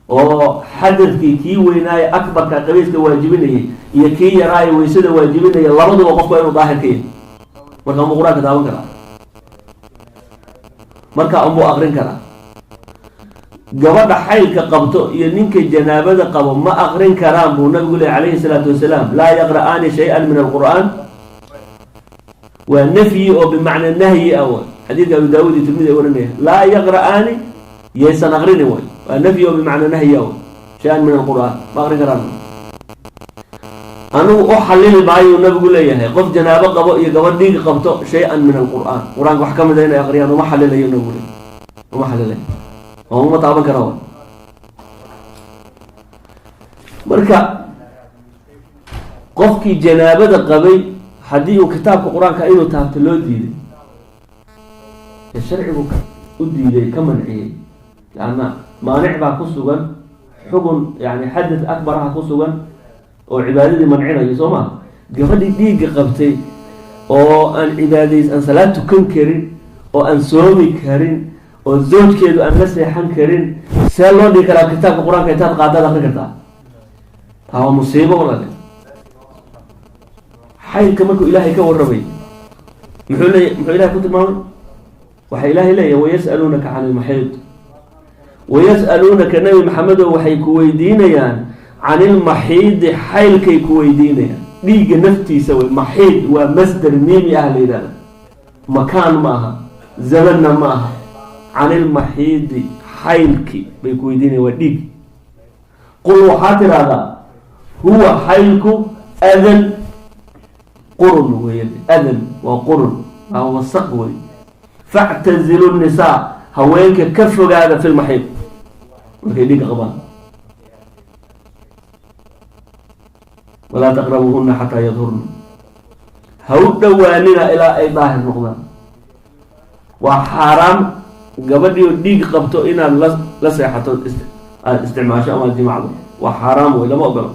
oo xadadkii kii weynaaye akbarka qabiiska waajibinayay iyo kii yaraaye weysada waajibinaya labaduba qofku waa inuu daahir ka yahay. Marka unbuu Qur-aanka taaban karaa, marka unbuu aqrin karaa. Gabadha xaylka qabto iyo ninka janaabada qabo ma aqrin karaan buu nabigu lehy calayhi salaatu wasalaam: "Laa yaqra'aani shay-an min alqur'aan." Waa nafyi oo bimacna nahyi ah w xadiidka Abu Daawud iyo Tirmidi ay warinaya. Laa yaqra'aani, yaysan aqrinin way, waa nafyi oo bimacna nahyi ah, shay-an min alqur'aan ma aqrin karaan. Anigu u xalili maayuu nabigu leeyahay qof janaabo qabo iyo gabadh dhiig qabto shay-an min alqur'aan, Qur-aanka wax ka mida inay aqriyaan uma xalilayo nabigu leeyahy, uma xalilayo oo uma taaban kara. Marka qofkii janaabada qabay haddii uu kitaabka Qur-aanka inuu taabto loo diiday, ee sharcigu u diiday, ka manciyey, leanna maanic baa ku sugan, xugun yani xadad akbaraha ku sugan oo cibaadadii mancinayo, soo maa? Gabadhii dhiigga qabtay oo aan cibaadays, aan salaad tukan karin, oo aan soomi karin, oo zawjkeedu aan la seexan karin, see loo dhigi karaa kitaabka Qur-aanka intaad qaadaad akrin kartaa? Taa waa musiibo, walaale. Xaylka markuu Ilaahay ka warramay muxuu leey? Muxuu Ilahay ku tilmaamay? Waxaa Ilaahay leeyahay: "Wayas'aluunaka can ilmaxiid." Wayas'aluunaka, Nabi Maxamedow, waxay ku weydiinayaan can ilmaxiidi, xaylkay ku weydiinayaan, dhiigga naftiisa wey. Maxiid waa masder miimi ah la yidhahda, makaan ma aha, zamanna ma aha. Can ilmaxiidi, xaylki bay ku weydiinayan, waa dhiig. Qul, waxaa tidhaahdaa: "Huwa, xaylku, adan, qurun wey." Adan waa qurun, waa wasaq wey. "Factazilu nisaa," haweenka ka fogaada, fi lmaxiid, markay dhiigga qabaan. "Walaa taqrabuuhuna xataa yadhurna," ha u dhowaanina ilaa ay daahir noqdaan. Waa xaaraam gabadhii oo dhiig qabto inaad la seexato, aada isticmaasho ama ad jimacdo, waa xaaraam wey, lama ogolo.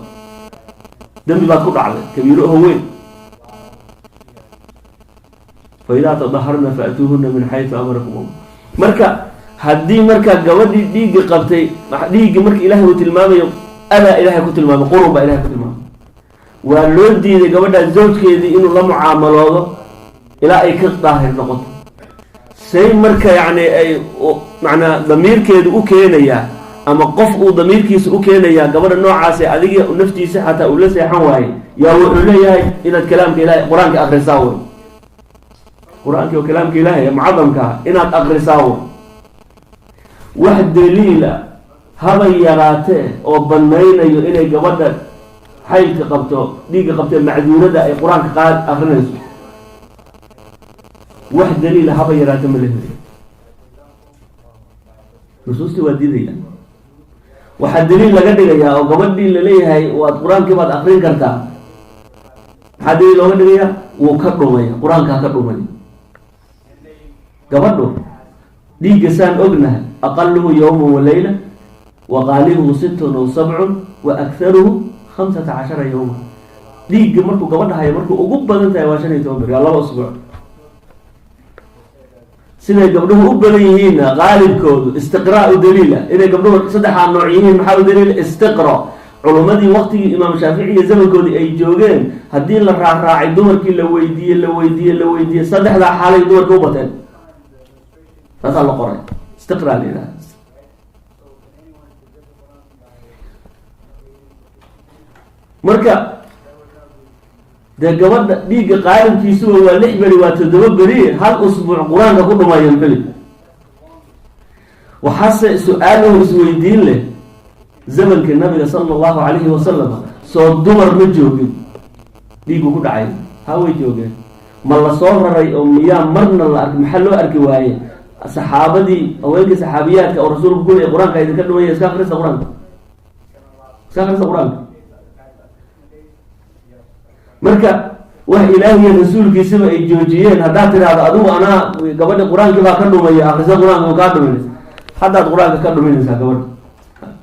Dembi baad ku dhacday kabiiro oo weyn. "Fa idaa tadaharna faatuuhuna min xaytu amarakum Allah." Marka haddii marka gabadhii dhiigga qabtay, dhiiggi marka Ilahay uu tilmaamayo, adaa Ilahay ku tilmaamay, qurun baa Ilahay ku tilmaamay. Waa loo diiday gabadhaa zawjkeedii inuu la mucaamaloodo ilaa ay ka daahir noqoto. Say marka yacni ay macnaa damiirkeedu u keenayaa, ama qof uu damiirkiisa u keenayaa, gabadha noocaasi adigii naftiisa xataa uu la seexan waayey, yaa wuxuu leeyahay inaad kalaamka Ilahay, Qur-aanka akrisaa wey, Qur-aanki oo kalaamka Ilaahay ee mucadamka ah inaad akrisaa wey. Wax daliila haba yaraatee oo banaynayo inay gabadha xaylka qabto, dhiigga qabtee, macduurada ay Qur-aanka qaad akrinayso, wax daliila haba yaraate ma la heliyo. Nusuustii waa diidaya. Waxaa daliil laga dhigayaa oo gabadhii laleeyahay waad Qur-aankii baad akrin kartaa, maxaa daliil looga dhigayaa? Wuu ka dhumaya, Qur-aankaa ka dhumaya. Gabadhu dhiigga saan ognahay aqaluhu yawman wa layla, wa qaalibuhu sittun aw sabcun, wa akharuhu 15 yawma. Dhiigga markuu gabadha hayo, markuu ugu badan tahay waa 15 beri, waa 2 usbuuc. Siday gabdhuhu u badan yihiinna qaalibkoodu istiqraa u daliila inay gabdhuhu saddexaa nooc yihiin. Maxaa u daliila? Istiqra. Culummadii waqtigii Imaam Shaafici iyo zamankoodii ay joogeen, haddii la raacraacay, dumarkii la weydiiyey, la weydiiyey, la weydiiyey, saddexdaa xaalay dumarka u bateen. Taasaa la qoray, istiqraa la yidhaha. Marka dee gabadha dhiigga qaalimkiisuba waa 6 beri, waa 7 beri, hal usbuuc qur-aanka ku dhumaya muxuu? Waxaase su-aalahu isweydiin leh, zamankii Nabiga sala allahu calayhi wasalam soo dumar ma joogin dhiiggu ku dhacay? Ha, way joogeen. Ma la soo raray oo miyaa marna la ark? Maxaa loo arki waaye saxaabadii, haweenkii saxaabiyaadka oo rasuulku ku leeyay qur-aanka idinka dhumaya, iska akrista qur-aanka, iska akrista qur-aanka? Marka wax Ilaahiyo rasuulkiisaba ay joojiyeen haddaad tidhaahdo adigu anaa gabadha qur-aankii baa ka dhumaya, akrisa qur-aanka kaa dhuminaysa, haddaad qur-aanka ka dhuminaysaa gabadha,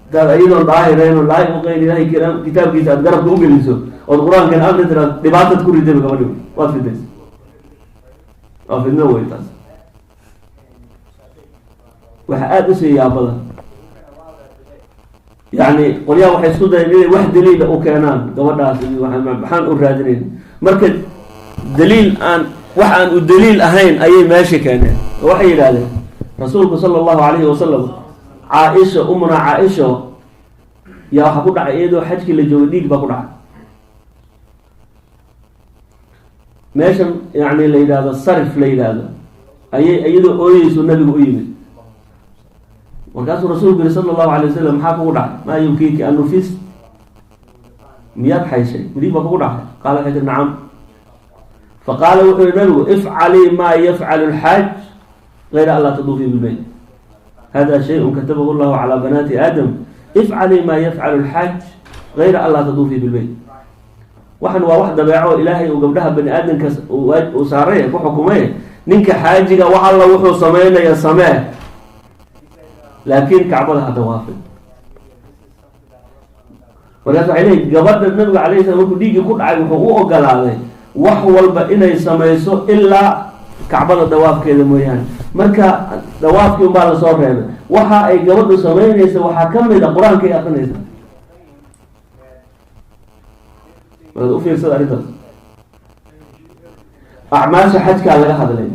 hadaad iyadoon daahirayn oo laa uqeyr Ilahay kitaabkiisa aad garabka ugeliso ood qur-aankan akri tiraad, dhibaatad ku ridayba gabadhi, waad fidaysa, waa fidno wey taas. Waxa aada usii yaabada, yani qolyaha waxay isku dayeen inay wax daliila u keenaan gabadhaas, maxaan u raadinayn? Marka daliil aan wax aan u daliil ahayn ayay meesha keeneen, oo waxay yidhahdeen rasuulku sala allahu calayhi wasalam Caaisha, umuna Caaisho, yaa waxaa ku dhacay iyadoo xajkii la joogay dhiig baa ku dhacay meeshan, yani la yidhahdo sarif la yidhaahdo, ayay iyadoo ooyeysu nabigu u yimid. Markaasuu rasuulku yihi sala allahu alay wasalam, maxaa kugu dhacay? Maa yubkiiki anufis, miyaad xayshay? Dhiig baa kugu dhacay? Qaala, waxay tii nacam. Faqaala, wuxuu yihi nabigu, ifcalii maa yafcalu lxaaj gayra an laa taduufii bilbeyt, hada shayun katabahu llahu calaa banaati aadam, ifcalii maa yafcalu lxaaj gayra an laa taduufii bilbeyt. Waxan waa wax dabeeco Ilaahay uu gabdhaha bani aadamka uu saaray, ku xukumay. Ninka xaajiga wax alla wuxuu samaynaya samee, laakiin kacbada ha dawaafin. Markaas waxay leeyiin gabadha nabiga alayhi salam markuu dhiiggii ku dhacay wuxuu u ogolaaday wax walba inay samayso ilaa kacbada dawaafkeeda mooyaane. Marka dawaafkii unbaa lasoo reebay. Waxa ay gabadhu samaynaysa waxaa ka mid a qur-aankay akrinaysa. Markaad ufiirsada arrintaas, acmaasha xajkaa laga hadlaya.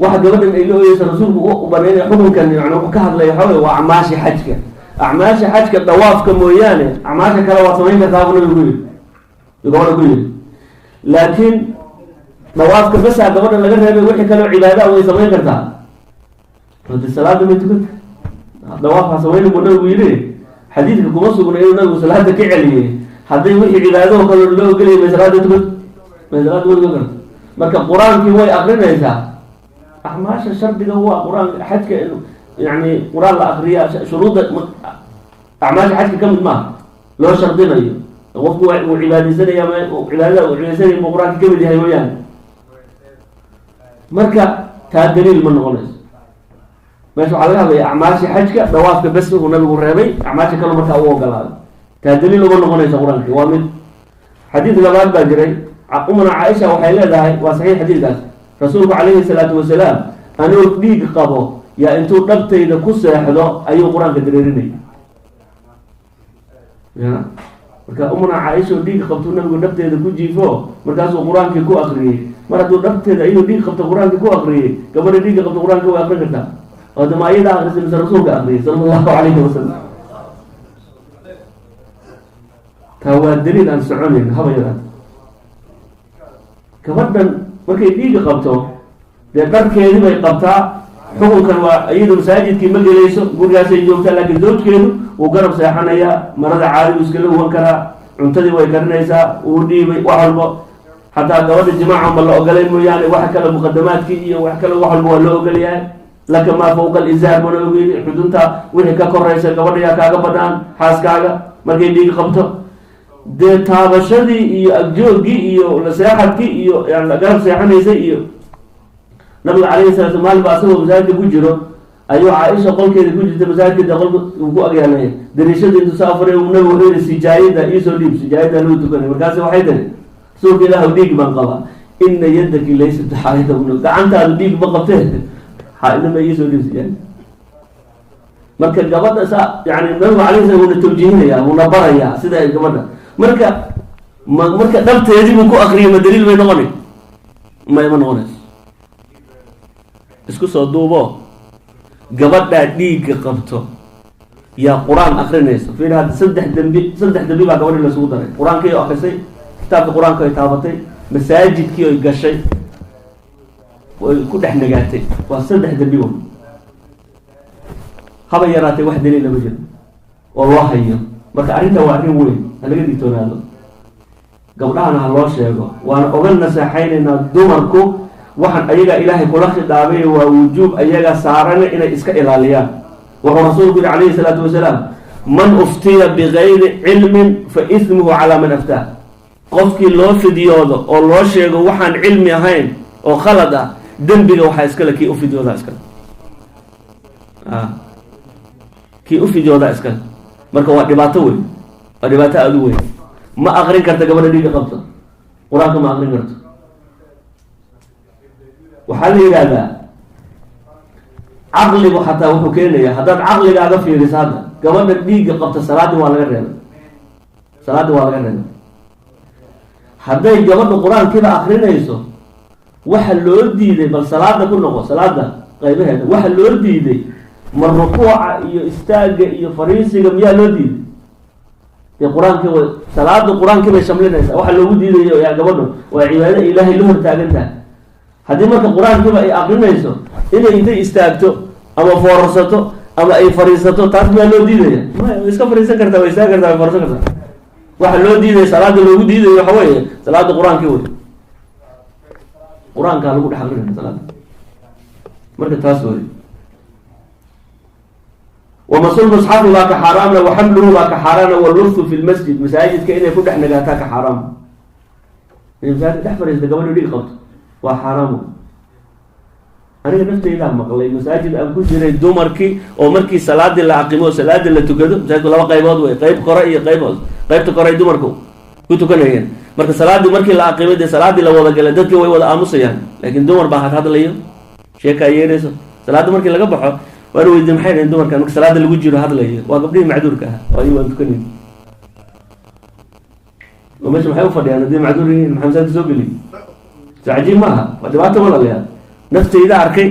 Waxa gabadhan ay la oyeysa rasuulku u banaynaya xukunkan, yani wuxuu ka hadlaya waxa wey waa acmaasha xajka. Acmaasha xajka dawaafka mooyaane acmaasha kale waad samayn kartaa buu nabigu ku yidhi, gabadha ku yidhi. Laakiin dawaafka basaa gabadha laga reebay, wixii kaleo cibaada way samayn kartaa. Hade salaada may tukanta, dawaaf ha samaynin buu nabigu yidhi. Xadiidka kuma sugna inuu nabigu salaada ka celiyey. Hadday wixii cibaadao kale loo ogolaya, may salaada tukan, may salaada ma tukan karto. Marka qur-aankii way akrinaysaa. Acmaasha shardiga waa qur-aan xajka, yani qur-aan la akriya shuruudda acmaasha xajka ka mid maaha loo shardinayo. Qofku uu cibaadaysanaya, cibaadada uu cibaadaysanaya buu qur-aanka kamid yahay mooyaane. Marka taa daliil ma noqonayso. Meesha waxaa laga hadlaya acmaasha xajka, dawaafka bes uu nabigu reebay, acmaasha kale markaa u ogolaaday. Taa daliil uma noqonayso qur-aanki. Waa mid. Xadiid labaad baa jiray. Umuna Caaisha waxay leedahay, waa saxiix xadiidkaas, rasuulku calayhi salaatu wasalaam anuu dhiig qabo yaa intuu dhabtayda ku seexdo ayuu qur-aanka dareerinayay. Ya, marka umuna Caaisha oo dhiig qabtuu nabigu dhabteeda ku jiifo, markaasuu qur-aankii ku akriyey. Mar hadduu dhabteeda ayuu dhiig qabto qur-aankii ku akriyey, gabadha dhiigga qabto qur-aanka way akrin kartaa. Oo dama ayada akrisay mise rasuulka akriyay sala allahu calayhi wasalam? Taa waa daliil aan soconayn haba yaraata. Gabadhan markay dhiigga qabto dee dharkeedii bay qabtaa, xukunkan waa iyadu masaajidkii ma gelayso, gurigaasay joogtaa, laakiin zawjkeedu wuu garab seexanayaa, marada caadi buu iskala huwan karaa, cuntadii way karinaysaa, wuu dhiibay wax walbo. Xataa gabadha jimaaca ma la ogolayn mooyaane, waxa kale muqadamaadkii iyo wax kale wax walba waa loo ogol yahay. Laka maa fawqa alizaar mana ogeyni, xudunta wixii ka koraysa gabadha yaa kaaga banaan xaaskaaga markay dhiig qabto. Dee taabashadii iyo agjooggii iyo la seexadkii iyo yani garab seexanaysay iyo nabiga calayhi salatu maalin ba asagoo masaajidka ku jiro ayuu Caaisha qolkeeda ku jirta masaajidka, dee qolka uu ku agyaalay dariishada intuu soo afuray nabigu wuxuu yihi, sijaayada iisoo dhiib, sijaayada lagu tukanay. Markaasi waxay tiri, rasuulka Ilaahu, dhiig baan qabaa. Ina yadaki laysat xaaida, gacantaadu dhiig ma qabtee, xaaida ma iisoo dhiib sijaayada. Marka gabadha saa yani nabigu alay slam wuuna tawjiihinaya, wuuna barayaa sida ay gabadha marka ma marka dhabteedii buu ku akriyay, ma daliil bay noqonay? May, ma noqonayso. Isku soo duubo, gabadhaa dhiigga qabto yaa qur-aan akrinayso. Fiir hadda, saddex dembi baa gabadhii lasugu daray: qur-aankii oo akrisay, kitaabka qur-aanka ay taabatay, masaajidkii oy gashay oy ku dhex nagaatay. Waa saddex dembi wa. Haba yaraatay wax daliila ma jiro oo loo hayo. Marka arrinta waa arrin weyn, ha laga digtoonaado, gabdhahana ha loo sheego. Waana oga naseexaynaynaa dumarku, waxaan ayagaa ilaahay kula khidaabay, waa wujuub ayaga saarane inay iska ilaaliyaan. Wuxuu rasuulku yihi calayhi salaatu wasalaam: "Man uftiya bigayri cilmin fa ismuhu calaa man aftaa." Qofkii loo fidyoodo oo loo sheego waxaan cilmi ahayn oo khalad ah, dembiga waxaa iskale kii ufidyoodaa iskale, kii ufidyoodaa iskale. Marka waa dhibaato weyn, waa dhibaato aada u weyn. Ma akrin karta gabadha dhiiga qabta, qur-aanka ma akrin karto. Waxaa la yidhaahdaa caqligu xataa wuxuu keenaya, haddaad caqligaaga fiiriso, hadda gabadha dhiigga qabta salaaddii waa laga reebay, salaaddii waa laga reebay. Hadday gabadha qur-aankiiba akrinayso, waxa loo diiday, bal salaada ku noqo, salaada qaybaheeda waxa loo diiday, ma rukuuca iyo istaagga iyo fariisiga miyaa loo diiday? Dee qur-aankii way, salaada qur-aankii bay shamlinaysaa. Waxa loogu diidayo yaa gabadhu waa cibaadada ilaahay la hortaagan tahay. Haddii marka qur-aankiiba ay akrinayso, inay intay istaagto ama foorarsato ama ay fariisato, taas miyaa loo diidaya? Maya, way iska fariisan kartaa, way istaagi kartaa, way foorarsan kartaa. Waxa loo diidaya, salaada loogu diidayo, waxa weeye salaada qur-aankii wey, qur-aankaa lagu dhex akrinaya salaada. Marka taas wey. Wamasul musxafi baa ka xaaraamna, waxamluhu baa ka xaaraana, walubthu fi lmasjid, masaajidka inay ku dhex nagaataa ka xaaraam. Inay masaajidka dhex fariista gabadho dhig qabto waa xaaraam. Aniga nafteydaa maqlay masaajid aan ku jiray, dumarkii oo markii salaadii la aqimo, salaadii la tukado, masaajidku laba qaybood wey, qayb kore iyo qayb hoos. Qaybta kore ay dumarku ku tukanayeen. Marka salaadii markii la aqimay, dee salaadii la wada galay, dadkii way wada aamusayaan, laakiin dumar baa hadhadlayo, sheeka ay yeerayso. Salaada markii laga baxo waan weydiye: "Maxay dhahen dumarkan marka salaada lagu jiro hadlayo?" "Waa gabdhihii macduurka ah oo ayagu aan tukanayn." Oo meesha maxay u fadhiyaan haddii macduur yihiin? Maxaa masaajidka soo geliy? So cajiib ma aha? Waa dhibaato, walaalayaal. Naftayda arkay,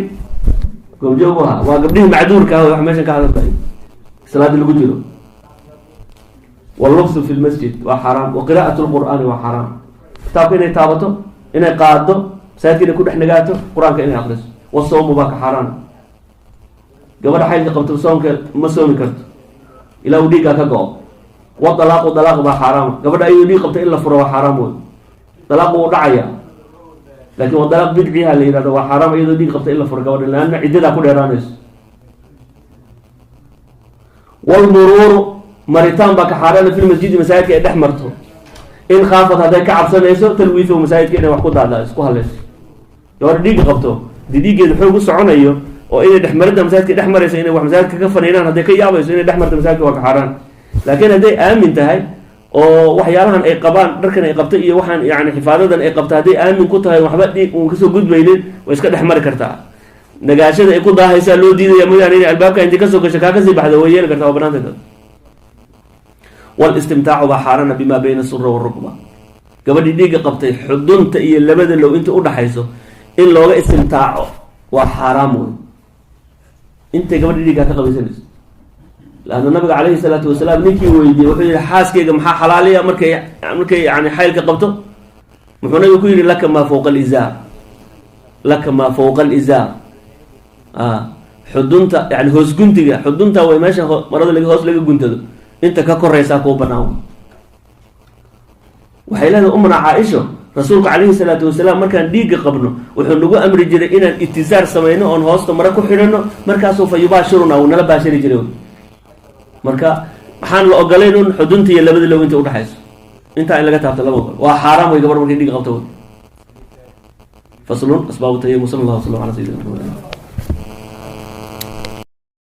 goobjoog u ahaa. Waa gabdhihii macduurka ah wax meeshan ka hadaltahay salaadii lagu jiro. Wallubsu fi lmasjid waa xaaraam, wa qiraa'at lqur'aani waa xaaraam. Kitaabka inay taabato, inay qaado, masaajidka inay ku dhex nagaato, qur-aanka inay akriso. Wasawmu baa ka xaaraan. Gabadha xaydka qabto soomka ma soomi karto ilaa uu dhiiggaa ka go-o. Wa dalaaqu, dalaaq baa xaaraama. Gabadha ayuu dhiig qabta in la furo waa xaaraam wey. Dalaaqu wuu dhacaya, laakin waa dalaaq bidciha la yihahdo. Waa xaaraam iyadoo dhiig qabta in la furo gabadha, leanna ciddadaa ku dheeraanayso. Walmuruuru, maritaan baa ka xaaraana, fi lmasjidi, masaajidka ay dhex marto, in khaafad, hadday ka cabsanayso, talwiitho, masaajidka inay wax ku daada, isku haleyso. Gabadha dhiigga qabto dii dhiiggeeda xoog u soconayo oo inay dhexmaridda masaajidka dhex marayso, inay wax masaajidka ka faniinaan hadday ka yaabayso, inay dhex marto masaajidka waa ka xaaraan. Laakiin hadday aamin tahay oo waxyaalahan ay qabaan, dharkan ay qabta iyo waxaan yani xifaadadan ay qabta, hadday aamin ku tahay, waxba dhiig uun kasoo gudbaynin, way iska dhex mari kartaa. Nagaashada ay ku daahaysaa loo diidaya mooyaane, inay albaabka inti kasoo gasho kaa kasii baxda way yeeli kartaa, waa banaantay. Walistimtaacu baa xaarana bima bayna sura warukba. Gabadhii dhiigga qabtay xudunta iyo labada low inta udhaxayso in looga istimtaaco waa xaaraam wey, intay gabadhii dhiiggaa ka qabaysanayso. Laanna nabiga calayhi salaatu wasalaam ninkii weydiiyey wuxuu yihi: "Xaaskayga maxaa xalaaliya markay yani xaylka qabto?" Muxuu nabigu ku yihi? "Laka maa fawqa alizaar, laka maa fawqa alizaar." Xudunta, yani hoos guntiga, xudunta way meesha marada lag hoos laga guntado, inta ka koraysaa kuu banaan. Waxay leedahay umna Caaisho: "Rasuulku calayhi salaatu wasalaam markaan dhiigga qabno wuxuu nagu amri jiray inaan itisaar samayno oon hoosta mare ku xidhano, markaasuu fa yubaashiruna, uu nala baashiri jiray." Marka maxaan la ogolayn? Un xudunta iyo labada low inta udhaxayso, intaa in laga taabto lama ogol, waa xaaraam way gabar markay dhiigga qabto. Faslun asbaabu tayamum. Sala allah waslam ala sayidina Maxamed.